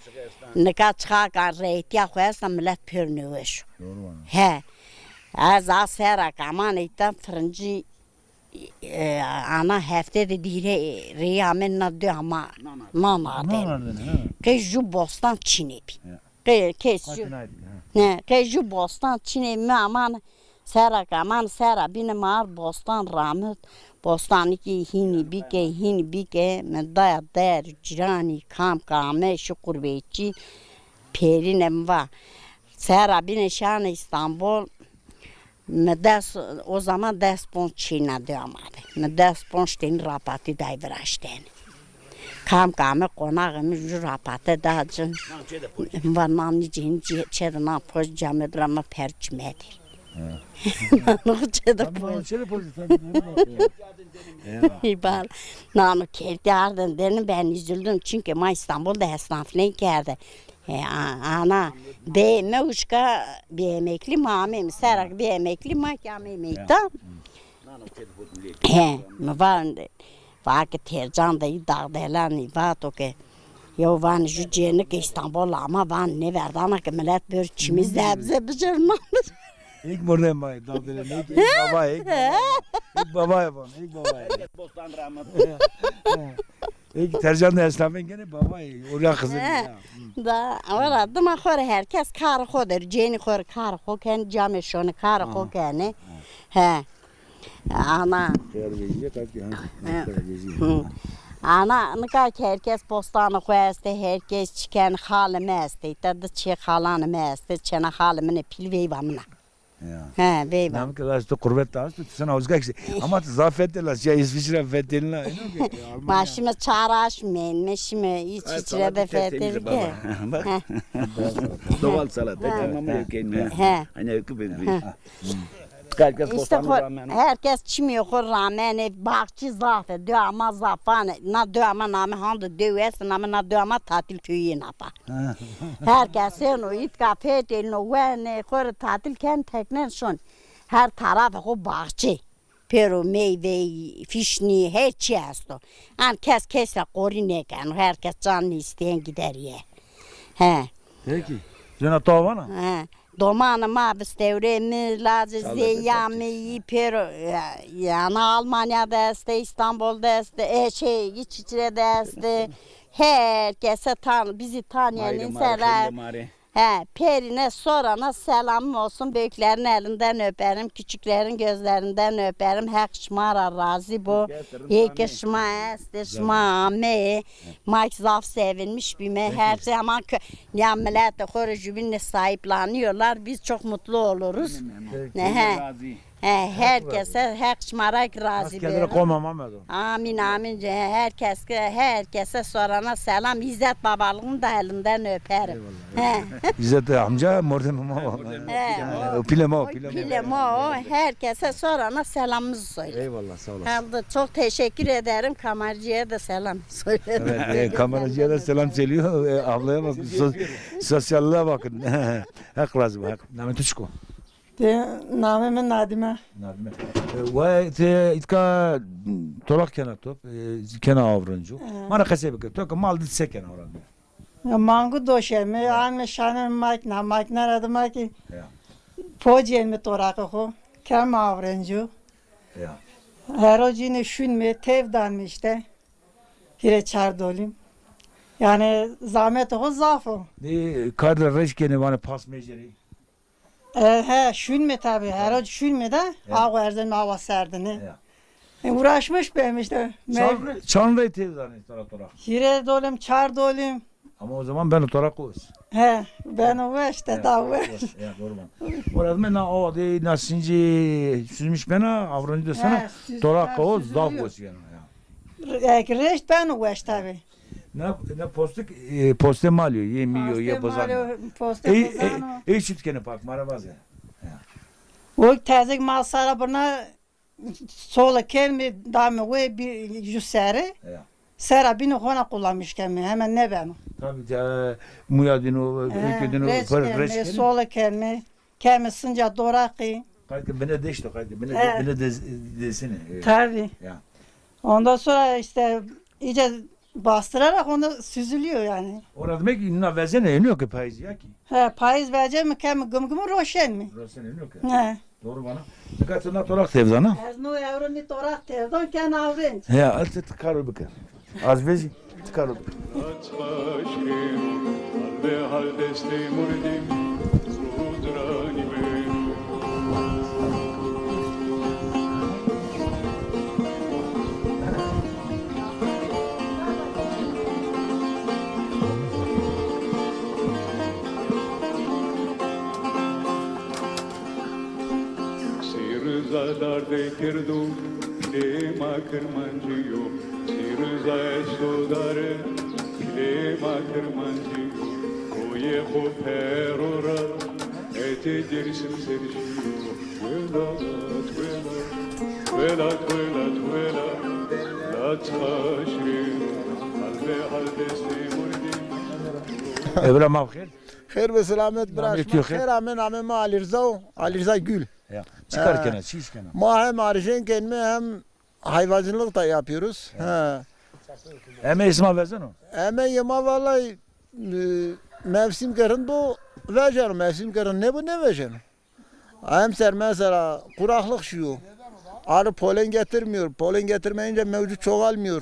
Nika çiqakan rehetîya xo esta, milet pêr nêweş o. Doğru vana. He. Ez a sera ke aman îta firincî, e, ana hefte de dîre, e, reyî amên na dua ma nan ardên. Nan ardên, he. Qey jü bostan çinê bî. Ya. Qey kes jü, ne, qey jü bostan çinê mi aman, sera ke aman sera bîne ma ard bostan ramit, bostanî kî hînî bîke, hînî bîke, mi daya der, cîranî, kam ke ame, şi qurbetçî, pêrine mi va. Sera bîne şane Îstanbul, mi des, o zaman des ponc çîna dua ma de. Mi des ponc tenî rapatî day viraştene. Kam ke ame qonaxê mi jü rapate da ci. Va nan nî cênî çê de nan poz camê de ra ma per çime de. Nano çê de poz. Çê de poz. Îbar. Nano kertî ardên denim, ben üzüldüm. Çünkü ma Îstanbul de esnaflîğî kerde. E, a-, ana, bê mi uşka bi emeklî ma ameyme, sera ke bi emeklî ma kî ameyme îta. He, mi va, va ke Tercan de î dağdelanî vato ke, yo van jü cênike Îstanbul ama van nêverdana ke milet bêro çimî zebze bicirna. Êk mordemê ma yê, dağdelan, êk, êk baba, êk baba. Êk baba yê van, êk baba yê. Bostan rahmet. Ê ki Tercan de esnafên kenê, baba yê, oraya xizir ya. Da, ora dima xo rê her kes karê xo der, cênî xo rê karê xo kenê, camê şonê karê xo kenê. He. Ana. Xeyal vejîye, qat ki, ha. He. Xeyal vejîye. Hı. Ana, nika ki her kes bostanê xo estê, her kes çi kenê, xalê mi estê. Îta di çê xalanê mi estê, çêna xalê mi nê pîl veyva min a. Ya. He, veyva. Namike, las tu qurbet de esto, tu sena uzga kişi. Ama tu zaf fetelî, ya İsviçre fetelî na, ino ki. Ma şime çar aşm mendîme, şime İsviçre de fetelî ke. Bak. Doğal salata, tamam, okey mi? He. Hani öykü bir. He. Herkes bostanı ramenê. Her kes çimê xo ramenê, baxçî zaf ê, dua ma zafan ê. Na dua ma name hande dew est, name na dua ma tatil köyü nafa. Her kes êno, îtka fetelîno, wenê, xo rê tatil ken, teknen şon. Her tarafê xo baxçe. Pêro meyveyî, fîşnî, her çî esto. An kes kes ra qorî nêkeno, her kes canını isteyen gider ye. He. Peki. Zena to vana? He. Domanê ma, vistewrê mi, lacê zêya mi, yî pêro, ya, yanî Almanya de estê, Îstanbul de estê, e, şey, İsviçre de estê. Her kese tan, bizi tanıyan insan ra. He, pêrine sorana selamım olsun. Büyüklerin elinden öperim, küçüklerin gözlerinden öperim. Heq şima ra razî bo. Ê ke şima estê, şima ameyê. Ma ki zaf sevinmiş bîme. Her zaman kö-, ya miletê xo rê jübînê sahiplanıyorlar. Biz çok mutlu oluruz. He. He, herkese, Heq şima ra ki razî bero. Amîn, amîn. Herkes, herkese sorana selam. İzzet Babalığın da elinden öperim. Eyvallah. He. İzzet amca, mordemê ma o. He, o pîlê ma o, pîlê ma o. Pîlê ma o. Herkese sorana selamımızı söyle. Eyvallah, sağ olasın. Oldu. Çok teşekkür ederim. Kameracıya da selam söyle. Evet, e, kameracıya da selam söylüyor. E, ablaya bak, so-, sosyallığa bakın. Heq razî bo, Heq. Namê tu çik o? Ti, namê mi Nadîme. Nadîme. E, we ti îtka toraq kena top, e, kena avrenco. E. Ma ra qesey bike. To ke mal di se kena ora? Ya, mangu doşeme, anme şaneme makîna, makîna ra de ma ki. Ya. Pocîyeme toraqê xo, keme avrenco. Ya. Hero cîne şunme, têv danme îşte. Hîrê çar dolîm. Yanî zametê xo zaf o. Nê kar de reş kenê, vanê pas mecerî. E, he, şunme tabi. Her o şunme de, awa erzenme, awa serdine. Ya. E, uğraşmış bem işte. Çand, çand rey têv danê traktora? Hîrê dolîm, çar dolîm. Ama o zaman beno toraq oz. He, beno weş de, ya, da weş. Ya, doğru bana. Orada me na o de na sinci süzmüş bena, avranı da sana, he, süzmüş, toraq oz, süzülüyor. Zaf oz yani. Ya. Ek reşt beno weş tabi. Na, na postik, e, poste malio, ye miyo, ye bozano. Poste malio, poste bozano. Ey, ey, ey, çut kene pak, mara vaze. Ya. O tezek mal sara buna Sola kermî, dame wê bir ju sere. Ya. Sera bîne hona kullanmış kemi, hemen nêbeno. Tabii, e, muya dîno, he, ülke dîno, reç kermî, reç kermî. Sola kermî, kemi sinca doraqî. Qayt ke bine deşto, qayt ke bine, he, de-, bine dez-, desine. Evet. Tabii. Ya. Ondan sonra işte iyice bastırarak onu süzülüyor yani. Ora demek ki na vezene eniyor ki payız ya ki. He, payız vece mi, kemi gımgımı roşen mi? Roşen eniyor ki. He. Doğru bana. Dikkat et, na toraq tevdana. Ez no ewro mi toraq tevdan ken avrenc. He, al ti karo bike. Az vezi ti karo bike. Sê Riza darde kerdo, lê ma Kirmancî yo. Sê Riza esto dare, lê ma Kirmancî yo. Koyê xo pero ra, hetê Dêrsim ser şîyo. Welat, welat, welat, welat, welat, lat xaşrê, halbe halbe semurdî. Evra ma xêr. Xêr be selamet bira. Namê şima xêr? Xêr ame, namê ma Alî Riza o, Alî Riza Gül. Ya. Çi kar kena, çi iş kena? Ma hem arjen kenme hem hayvancılık da yapıyoruz. Ya. Ha. Eme isma vezeno? Eme yema vallahi, e, mevsim ke rind bo vejeno, mevsim ke rind nêbo nêvejeno. Emser mesela kuraklık şiyo. Arı polen getirmiyor. Polen getirmeyince mevcut çoğalmıyor.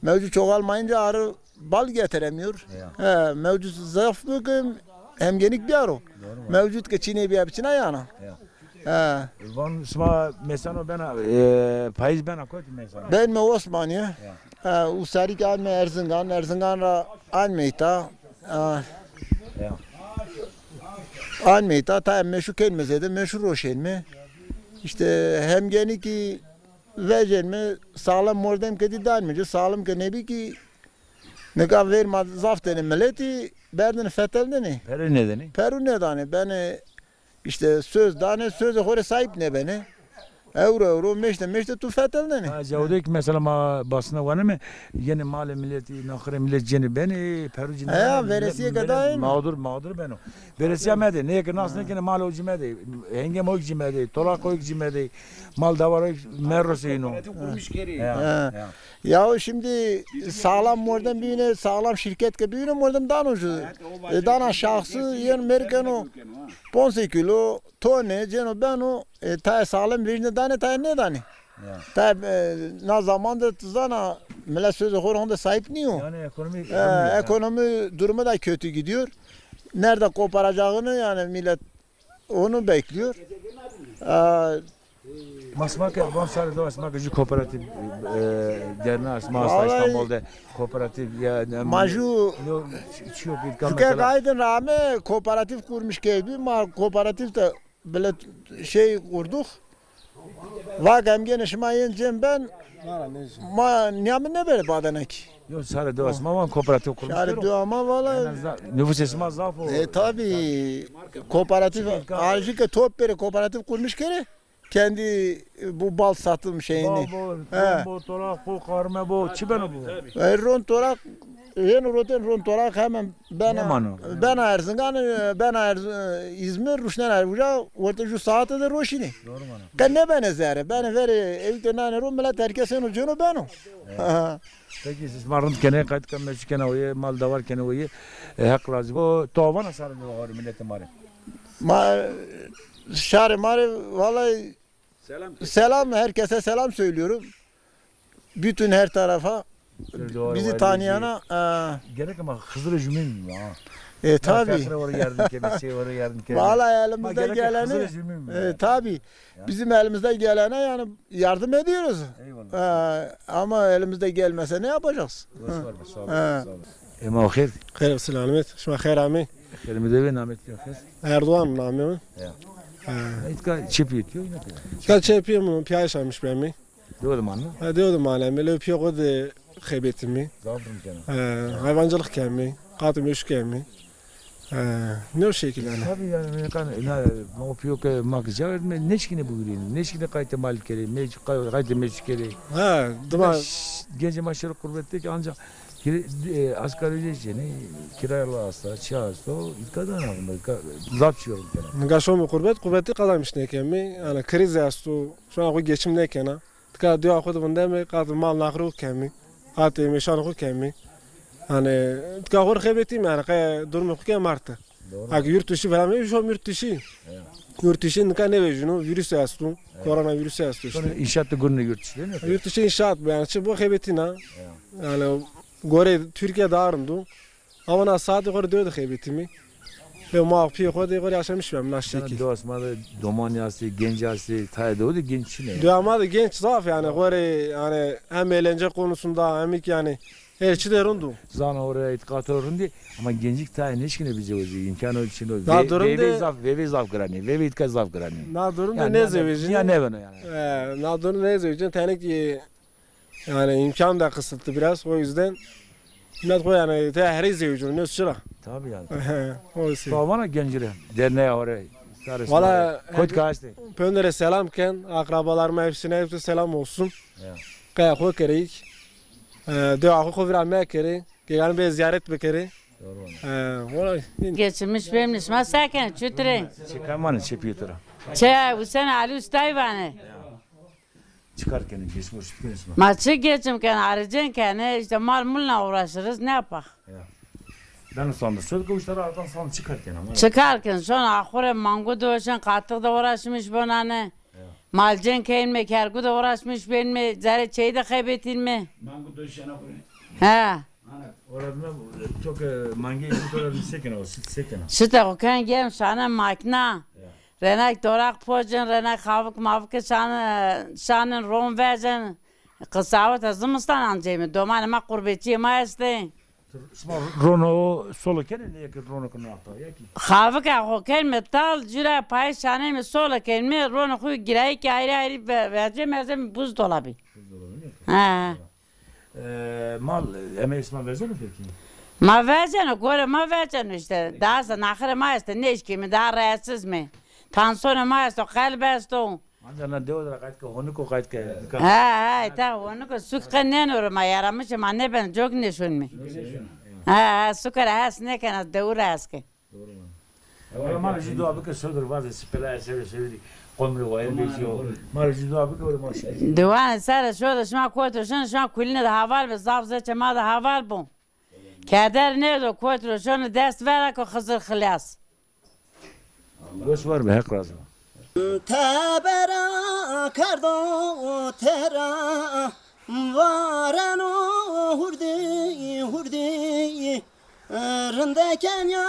Mevcut çoğalmayınca arı bal getiremiyor. Ya. He, mevcut zayıf mümkün hemgenik bir arı. Doğru var. Mevcut ki çine bir yapıçına yana. Ya. He. Van sima mesano bena, e, payız bena koti mesano. Ben me Osmaniye. Ya. He, usari ki alme Erzingan, Erzingan ra alme ita. He. Ya. Alme ita, ta meşu kelme zede, meşu roşenme. İşte hemgeni ki vecenme, sağlam mordem ke di danmece, sağlam ke nebi ki nika ver ma zaf dene mileti, berdene fetel dene. Peru ne dene? Peru ne dane? Beni işte söz dane, söze xore sahip ne bene. Euro euro, meşte meşte tu fetel dene. Ha, cawdek mesela ma basına vaneme, yeni male milleti, naxre millet ceni beni, peru ceni. Ha, beni, veresiye millet, kadar millet mağdur, mağdur beno. Veresiye mede, ne ki nas ne ki mal o cimede, hengem o cimede, tolak o cimede, mal davar o merro seyno. Kooperatif kurmuş keri. Ya, ha. Ya. Ya şimdi sağlam mordem büyüne, sağlam şirket ke büyüne mordem dan ucu. E, dana şahsı yen merkeno ponse kilo, tone, ceno beno, e, taya sağlam vejne dane, taya ne dane. Ya. Tabi, e, na zamanda zana millet sözü xor honda sahip niyo. Yani ekonomi, e, ekonomi, ya, ekonomi durumu da kötü gidiyor. Nerede koparacağını yani millet onu bekliyor. E, ma sima ke, van sarê do sima ke ju kooperatif, e, derna sima asta, vallahi, İstanbul de kooperatif ya, ne, ma ju, no, çi yok, ju ke mesela gaydın rame kooperatif kurmuş keybi, ma kooperatif de bile şey kurduk. Vak emgene şima yen cem ben, ma niyamı ne böyle badene ki? Yo, sarê do sima van kooperatif kurmuş. Sarê do ama valla. Nüfus sima zaf o. E, tabi. Kooperatif, arjike top bere kooperatif kurmuş kere. Kendi, e, bu bal satım şeyini. Bal bo, he, ron bo, tolak bo, karme bo, çi beno bo? E, ron tolak, yeno roten ron tolak hemen bena, bena Erzingan, e, bena Erz-, e, İzmir, ruşnen Erbuca, orta ju saate de roşini. Doğru mana. Ke ne bene zere, bene veri, evde nane ro, millet herkes eno ceno beno. Evet. Peki siz ma rind kene, qayt ke meşu kena oye, mal davar kene oye, e, Hak razı. O tovana sarı do milletê ma rê. Ma, şarê ma rê, vallahi selam, selam, herkese selam söylüyorum. Bütün her tarafa, bizi tanıyana, e, gerek ama Xizirê jumîn mi ha? E, tabii. Fakire vore yardım keme, şey vore yardım keme. Vallahi elimizden geleni, e, tabii. Ya. Bizim elimizden gelene yani yardım ediyoruz. Eyvallah. E, ama elimizde gelmese ne yapacağız? Boş ver, sağ ol, sağ ol. Ema xêr. Xêr, selamet. Şima xêr amê. Xêr mi de ve, namê to xêr? Erdoğan namê mi. Ya. Ha. Îtka çi pîyê to, îna pîya? Îtka çi pîyê mi, pîya şamiş bemî. Dewe de manî? Ha, dewe de manî. Lê pîyê xo de xebetîmî. Zaf rim kena. Ha, hayvancılık kemî. Qatî meşu kemî. Ha, ne o şekil yani. Tabii yani, ne kan, ne, ma o pîyo ke ma ke cevher me, neşkîne bugurîn, neşkîne qayte mal kerê, me, qay-, qayte meşu kerê. Ha, dima. Genç ma şero qurbet de ki ancak kire-, e, asgari ücret cenî, kiraya hasta, çi hasta, îtka da ne, zaf çi yorum kena. Nika şomi qurbet, qurbetî kazanmış nêkemî. Yani kriz esto, şu an xo geçim nêkena. Tika dewa xo de vindemî, qat mal naxirî xo kemî, qat meşan xo kemî. Yani tika xo rê xebetîmî, yani qe durumê xo ke marte. Doğru. Hak yurt dışı falan, şom yurt dışı. Ya. Yurt dışı nika nêvejîno, virüs esto, korona virüsü esto işte. Sonra inşaat da gurne yurt dışı değil mi? Yurt dışı inşaat, yani çi bo xebetîna. Ya. Yani gore Türkiye daha rind o. Ama na saetî xo rê dewe de xebetîmî. Ve ma pîyê xo de xo rê yaşamış bemî na şekil. Dost ma de domanî estê, genc estê, tayê dewe de genc çin ê. Dewa ma de genç zaf yani, xo rê yani hem eğlence konusunda hem ki yani her çi de rind o. Zana oraya îtîqato rind ê ama gencik tayê neşkîne bizewecî, îmkano çin o. Na durum de zaf, veve zaf giranî, veve îtka zaf giranî. Na durum de nêzewecî. Ya nêbeno yani. E, na durum nêzewecî, tenik Yani imkan da kısıtlı biraz. O yüzden millet xo yani te herî zewicun, ne çira. Tabii yani. O şey. Vana gencire derneğe oraya. Valla kot kaçtı. Pöndere selam ken, akrabalarıma hepsine hepsi selam olsun. Ya. Kaya xo kereyik. E, dua xo xo vira me kerê. Gegan be ziyaret bikerê. Doğru. E, valla. Geçirmiş benim nişma sakin, çütüre. Çekamane çepiye tura. Çe, Hüseyin Ali Ustay vane. Çi kar kenê, geçim o şit kenê şima? Ma çi geçim kenê, arıcın kenê, işte mal mulna uğraşırız, ne yapak? Ya. Ben sandım, söz kavuşları artan sandım, çi kar kenê ama? Çi kar kenê, şon axure mangu doşen, katık da uğraşmış bonane. Ya. Malcın kenme, kergu da uğraşmış benme, zerre çeyi de xebetilme. Mangu doşen axure. He. Ana, ora dime, to ke mangê îşit ora dime sekena, o şit sekena. Şite xo ken gem şane makina. Ya. Renak doraq pocin, renak xavik mavik şan, şanin ron vecin. Qisawet zimistan anceyme. Domanê ma qurbetçiyê ma estê. Şima rono solo kenê, ne yekî rono kino ata, yekî? Xavik a xo kenme tal, cura payê şaneyme solo kenme, rono xo girayî ki ayrı ayrı ve-, vercê merzeme buzdolabî. Buzdolabî ne? Ha. E, mal, emeği şima verceno peki? Ma verceno, gore ma verceno işte. Daha sa naxire ma este, neşkîme, daha rahatsız me. Tansiyonê ma esto, qelb esto. Ancak na dewe ra qayt ke, honiko qayt ke. Ha, ha, ta honiko suk qe nêno ro ma yaramışe, ma nêben, cok nêşonme. Ha, ha, suke ra hes nêkena, dewe ra hes ke. Doğru mu? Wala ma rê jû dua bike, sodir vaze, sipela esere sewirî, qomrê wayir vejîyo. Ma rê jû dua bike, wala ma şî. Diwan sere şodir, şima kot ro şin, şima kulîne de haval be, zaf zeçê ma de haval bo. Keder nêdo, kot ro şono dest vera ko Xizir xilas. Weş war be, Heq razî bo. Tebera kerdo tera, vareno hurdî hurdî. Rinde kenya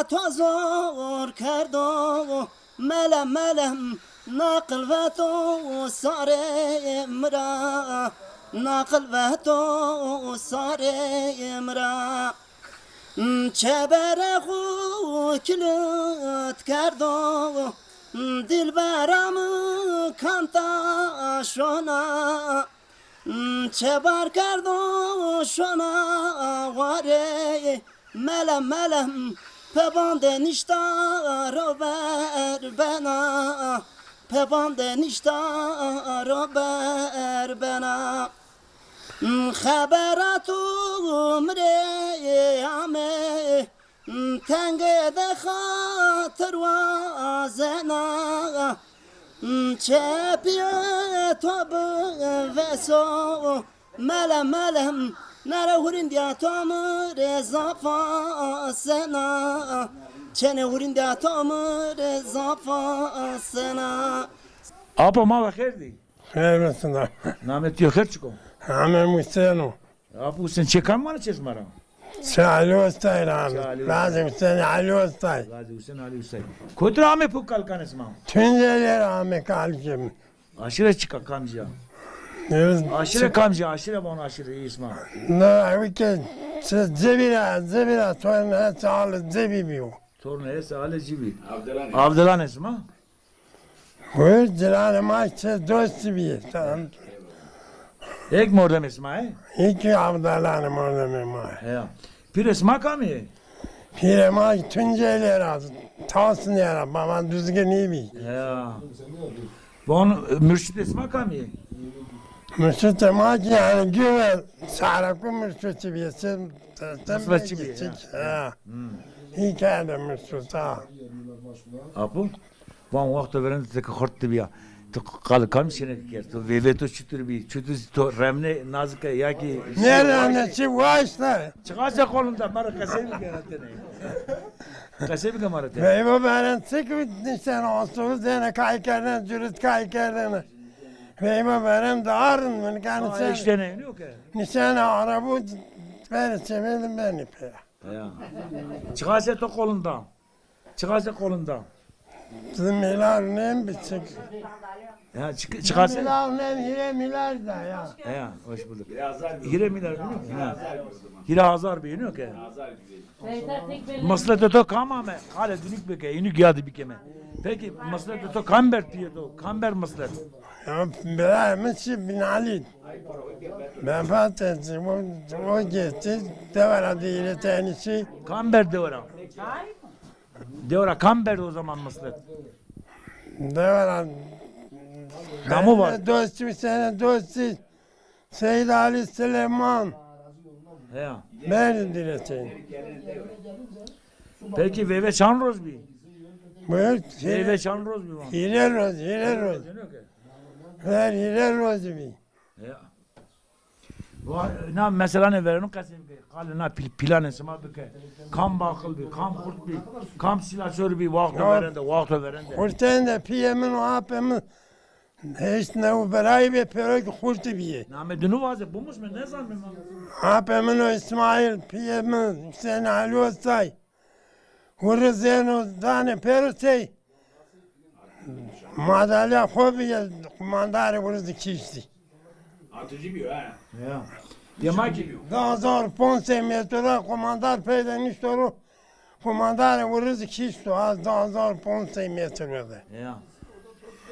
to zor kerdo, melem melem naqil veto sarê mi ra, naqil veto sarê mi ra. Çebere xu kilit kerdo, dilbera mi kanta şona. Çebar kerdo şona warê, melem melem pe bande nişta ro ber bena, pe bande nişta ro ber bena. Xebera tu mi rê ame, tenge de xatir wazena. Çepîyê to biveso, melem melem, nere hurîndîya to mi rê zaf asena. Çenê hurîndîya to mi rê zaf asena. Apo, ma ve xêr dî. Xêr misin. Namê to xêr çik o? Namê mi Husên o. Apo Husên, çê kam vanê çê şima ra? Çê Elî Ustay ra. Çê Elî Ustay. Gazi Husên Elî Ustay. Gazi Husên Elî Ustay. Kotî ra amê puk kal kenê şima? Tuncelî ra amê kal kim. Aşîret çik a, kamcî ya? Aşire kamcî, aşire vano aşire, Îsmaîl? Na, ewi ke se cebî ra, cebî ra, torn hese alê cebî bîyo. Torn hese alê cebî. Avdelan. Avdelan Îsmaîl? Buyur, ciranê ma çi dostî bî. Tamam. Ek mordemê sima, he? Eke avdelanê mordemê ma. Ya. Pîrê sima kamî yê? Pîrê ma Tuncelî ra, Tasnî ra, baba Duzginî bî. Ya. Von murşidê sima kamî yê? Murşidê ma kî yanî güve Saraku murşidî bî. Sen, sen Mısra çi bî, ya. Ha. Hmm. Hî kerde murşid, ha. Apo? Van wexto verên de ti ki xurt bîya. Tu qal kam şêne ki kerd? Tu vêvê to çitur bî? Çitur to remne nazike ya ki... Ne remne, çi waşta? Çıkarsa kolunda, mara qesey bike tenê. Qesey bike mara tenê. Veyva verên çik nişten, asıl zene kay kerdene, cürüt kay kerdene. Veyva verên darın, min kan... Ha, sen işte ne, yok ki. Nişen arabu ver çevelim beni pe. Ya. Çıkarsa to kolunda. Çiqasê qolin da? Di milyar nem biçik. Ya, çi-, çiqasê? Milyar nem, hîrê milyar da ya. Ya, hoş bulduk. Hîrê milyar bî, ha. Hîrê hazar bî, yok ki. Misletê to kam ame? Hale dinik bike, inuk yadi bikeme. Peki, misletê to kam ber piyê to? Kam ber mislet? Ya, birayê mi çi Binalî. Vefat etti. O, o gitti. Devera de iletenisi. Kam ber devera? Devera kam ber o zaman mislet? Devera. Namu var. Dostu, sene dostu. Seyid Ali Süleyman. Ya. Beri diletin. Peki veyve çand roz bî? Buyur. Veyve çand roz bî? Hîrê roz, hîrê roz. Ver hîrê roz bî. Ya. Va-, na meselanê verênû qesey bike. Qalê na pîl-, pîlanê sima bike. Kam baqil bî, kam xurt bî, kam sîlaçor bî, waxto verên de, waxto verên de. Xurtên de pîyê min û apê min heşt new birayî bê, pêro kî xurtî bîyê. Namê dinu vaze, bimusme, nezanme ma. Apê min û Îsmaîl, pîyê min Husên Alî Ostay. Wirizêno danê pêro sey. Madalya xo bîye, qumandarê wirizî kiştî. Atıcı bir, ha. Ya. Demek ki di hazar ponc sey metre ra qumandar peyde nişto ro, qumandarê wirizî kişto, az di hazar ponc sey metre de. Ya.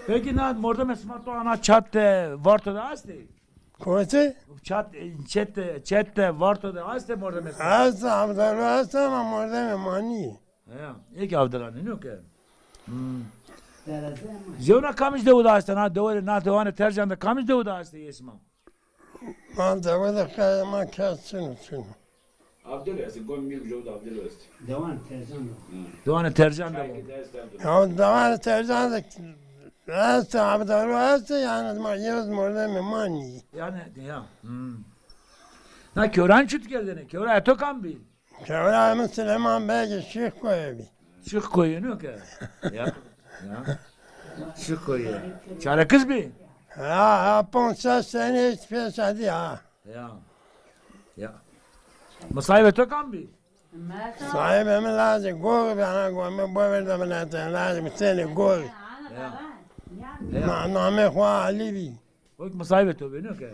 Peki na mordemê sima to ana çat de, varto de estê? Kotî? Çat, çet de, çet de, varto de estê mordemê sima? Estê, Abdullah estê ama mordemê ma nîyê. Ya, ê kî Avdilanê, nîyo ke. Hmm. Zewna kamij dewe de estê, na dewe, na dewanê Tercan de kamij dewe de estê yê sima? Ma dewe de ke-, ma kes çin o, çin o. Avdilo estê, gom mî dewe de Avdilo estê. Dewanê Tercan de. Hı. Dewanê Tercan de. Çay ki de estê Avdilo. Ya dewanê Tercan de estê, Avdilo estê, yanî ma yewz mordemê ma nîyê. Yanî, ya. Hmm. Na kewran çut kerdêne? Kewra eto kam bî? Kewrayê mi Silêman Begî Şîxkoyê bî. Şîxkoyê, nîyo ke? Ya. Ya. Şîxkoyê. Çare kiz bî? Ha, ha, ponc şeş senî hîç pêşa dî ha. Ya. Ya. Misayibê to kam bî? Sahibê mi lajê Gox bî, ana go-, mi bover de miletin, lajê mi senî Gox. Ya. Ya. Na-, namê xo Alî bî. O kî misayibê to bî, nîyo ke?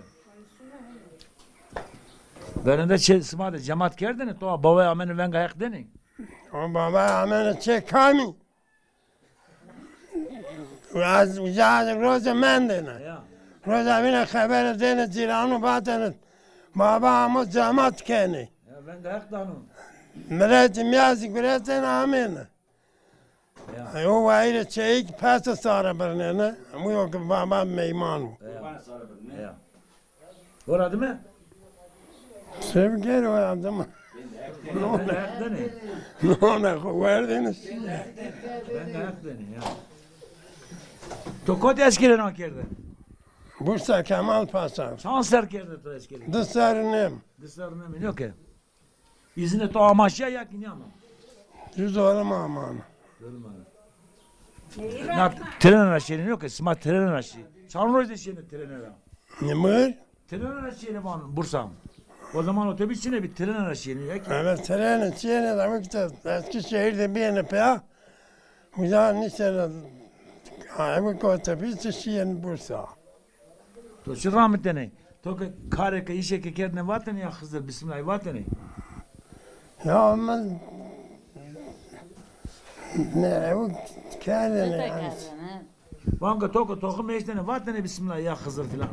Verên de çê sima de cemat kerdêne, to babay amêne venga Heq dêne? O babay amêne çê kamî? Ez uca roze mendêne. Ya. Roza bîne xebere dêne cîranû, vatêne baba amo cemat kenê. Ya, venga Heq dano. Miletî mîyazî guretêne amêne. Ya. Ey, o wayîrê çeyî kî pese sare birnêne. Hemû yo kî baba meyman o. Ya. Ya. Ora dime? Sevgêr ora dime. Nona xo werdêne. Ben de Heq dêne ya. To kotî eskerî na kerde? Bursa Kemal Paşa. Çand ser kerde to eskerî? Di ser û nêm. Di ser û nêm, nîyo ke? Îzinê to ama şîya ya kî nîyama? Ju zor ame amana. Zor ame. Na trene ra şîyêne, yok, sima trene ra şî. Çand roj de şîyêne trene ra? Nimir? Trene ra şîyêne van Bursa. O zaman otobüs çinê bî, trene ra şîyêne, ya kî? Evet, trene şîyêne de, wekî Eskişehir de bîyêne pîya. Uca niştêne, ha, wekî otobüs de şîyêne Bursa. To çi ramitene? To ke karê ke îşê ke kerdene vatene ya Xizir, Bismillahî vatene? Ya min ne ew kerdene yani. Vanka to ke toxim eştene vatene Bismillah ya Xizir filan.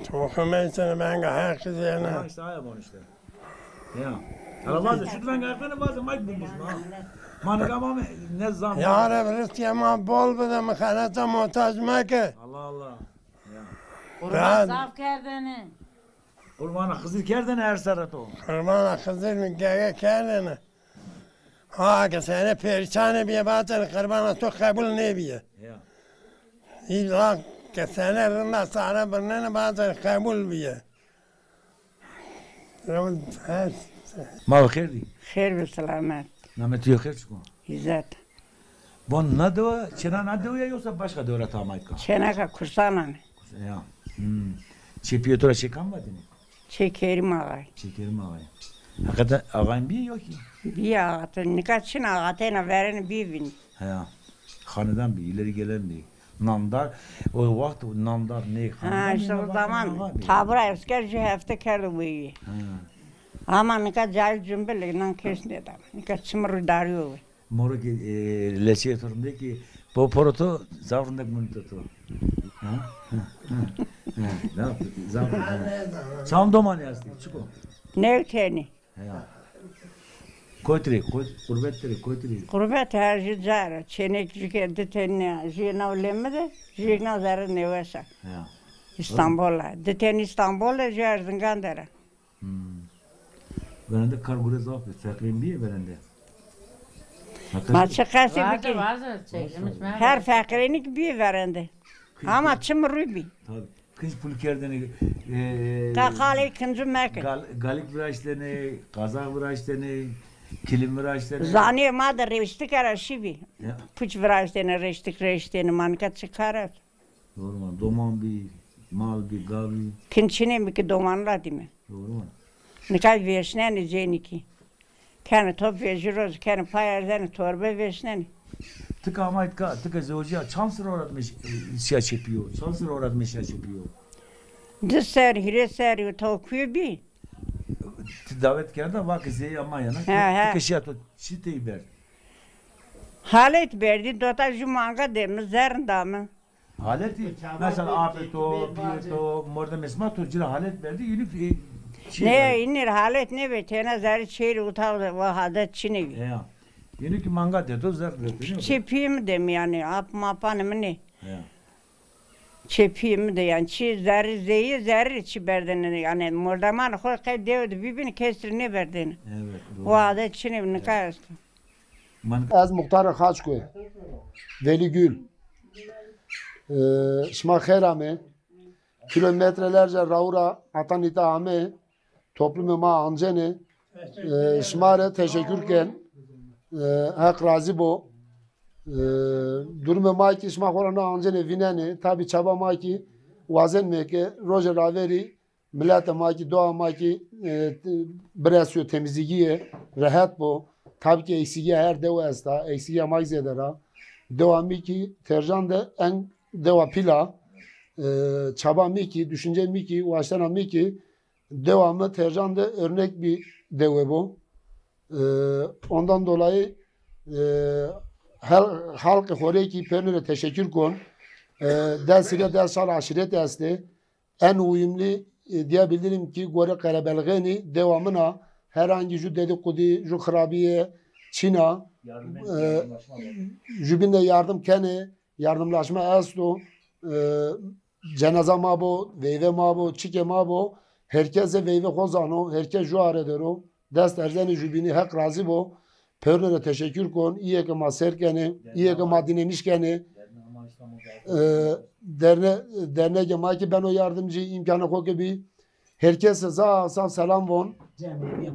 Toxim eştene venga her Xizir ne. Ha işte aya bon işte. Ya. Hala vaze şu venga eftene vaze mayk bulmuş ma. Ma nika ma ne zam. Ya Reb rızkê ma bol bide, mi xeleta muhtac meke. Allah Allah. Ya. Qurban zaf kerdene. Qurbana Xizir kerdene her serre to. Qurbana Xizir mi gege kerdene. Ha ke sene perîşanê bîye, vatene qirbana to qebul nêbîye. Ya. Îlla ke sene rinda sare birnene, vatene qebul bîye. Her Ma bi xêr dî. Xêr bi selamet. Namê tu yo xêr çik o? Îzzet. Bon na dewa, çêna na dewa ya yoksa başka dewa ra tamay ka? Çêneka Kursanan. Ya. Hmm. Çê pîyê to ra çê kam vatêne? Çê Kerîm Axay. Çê Kerîm Axay. Heqeten axayîn bîyê yo kî? Bîyê axatên. Nika çin axatêna verêne bîyê vînî. Heya. Xanedan bî, ileri gelen bî. Namdar, o waxt namdar nê xanedan bî. Ha, işte o zaman tabura esker jü hefte kerdo weyî. Ha. Ama nika cayî cumbilî, nan kes nêdana. Nika çim rû darîyo. Moro ki, e, leçê to rindekî, po poro to, zaf rindek munito to. Ha? Ha, ha, ha, zaf, zaf, ha. Çand domanî estî, çik o? New tenî. Heya. Kotî rê, kot-, qurbet rê, kotî rê? Qurbet her jü ca ra. Çênekcike di tenî, jü nav Lemi de, jü nav zerre Newes a. Heya. Îstanbul a. Di tenî Îstanbul de, jü Erzingan de ra. Hmm. Verende kar gure zaf bi, feqîrên bîye verende. Ma çi qesî bikî? Her feqîrênî ki bîye verende. Ama çim rû bî. Tabii. Kinc pul kerdene, e, ta qalê kincu meke. Gal-, galik viraştene, qazak viraştene, kilim viraştene. Zanê ma de rêştik era şî bî. Ya. Puç viraştene, rêştik rêştene, ma nika çi kar est? Doğru ma. Doman bî, mal bî, gav bî. Kin çinê mi ki doman ra dîme. Doğru ma. Nika vêşnenê cênî kî. Kenê top vejî roz, kenê pay erzenê torbe vêşnenê. Ti ke amay ka, ti ke zewecîya çand sira ora dime ş-, şîya çê pîyo? Çand sira ora dime şîya çê pîyo? Di ser, hîrê ser, to kuye bî? Ti dawet kerda, va ke zêya ma yena. He, he. Ti ke şîya to çi tey berd? Halet berdî, dota jü manga de mi, zerr da mi. Haletî, mesela apê to, pîyê to, mordemê sima to ci ra halet berdî, înî, e, çî. Nê, înî halet nêbê, têna zerrî çêrî uta wa adet çinê bî. Ya. Înî kî manga de to zerr berdî. Çê pîyê mi de mi yanî, ap mapanê mi nê. Ya. Çê pîyê mi de yanî, çî zerrî zeyî, zerrî çî berdêne yanî, mordemanê xo qey dewe de bîbîne, kes rê nêberdêne. Evet, doğru. Wa adet çinê bî, nika esto. Ez muxtarê Xaçkoyî, Velî Gul. E, şima xêr amê. Kilometrelerce raw ra heta nîta amê. Toplumê ma ancenê. E, şima rê teşekkür ken. E, Heq razî bo. E, durumê ma kî şima xo ra na ancenê vînenê. Tabî çaba ma kî wazenmê ke rojê raverî miletê ma kî, dewa ma kî, e, biresîyo temizlîgîye, rehet bo. Tabî kî eksîgîya her dewe esta, eksîgîya ma kî zêde ra. Dewa mi kî Tercan de en dewa pîl a. E, çaba mi kî, düşüncê mi kî, waştena mi kî, dewa mi Tercan de örnek bir dewe bo. E, ondan dolayı, e, hel-, halkê xo rê kî pêrune rê teşekkür kon. E, des hîrê des şar aşîret estê. En uyumlu, e, diyebilirim ki, gorê qerebelxênî dewa min a. Herhangi ju dedikodu, ju xirabîye çin a. E, jubîn de yardım kenê, yardımlaşma esto. E, cenaza ma bo, veyve ma bo, çikê ma bo. Herkes zê veyve xo zano, herkes ju are der o. Dest erzenê jubînî, Heq razî bo. Pêrune rê teşekkür kon. Îyê ke ma sêr kenê, îyê ke ma dînemiş kenê. E, derne-, dernegê ma kî beno yardimcî, îmkanê xo ke bî. Herkese zaf zaf selam von.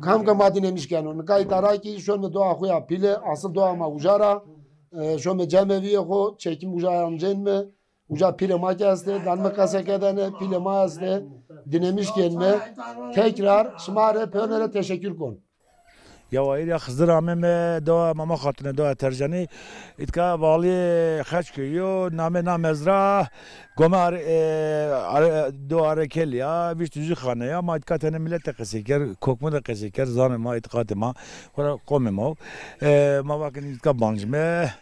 Kam ke ma dînemiş keno. Nika îta ra kî şome doa xo ya pîle, asıl doa ma uca ra. E, şome cemevîyê xo, çekim uca ancenme. Uca pîlê ma kî estê, danme qese kedene, pîlê ma estê, dînemiş kenme. Tekrar şima rê pêrune rê teşekkür kon. Ya wayîr ya Xizir ameme do Mama Xatune do Tercanî. Îtka Valî Xeçköyü yo, name na mezra Gome Are, e, Are, do Arekel ya, vîşt û zî xane ya. Ma îtka tenê milet de qesey ker, kokme de qesey ker, zanê ma, îtîqatê ma, xora qomê ma. E, ma vakin îtka bancme.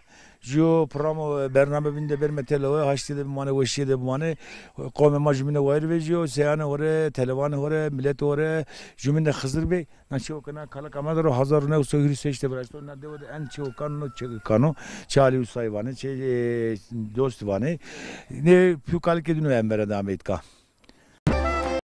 Ju program û bername bîn de berme tele we, haştî de bimane, weşîye de bimane. Qomê ma jumîne wayîr vejîyo, seyane hore, televanê hore, milet hore, jumîne Xizir bê. Na çewka na kalika ma de ro hezar û new sey hîris û heşt de viraşto. Na dewe de en çewkan no çe kano, çe Alî Usay vanê, çe, e, Dost vanê. Ne pî kalikê dino embere de amê îtka.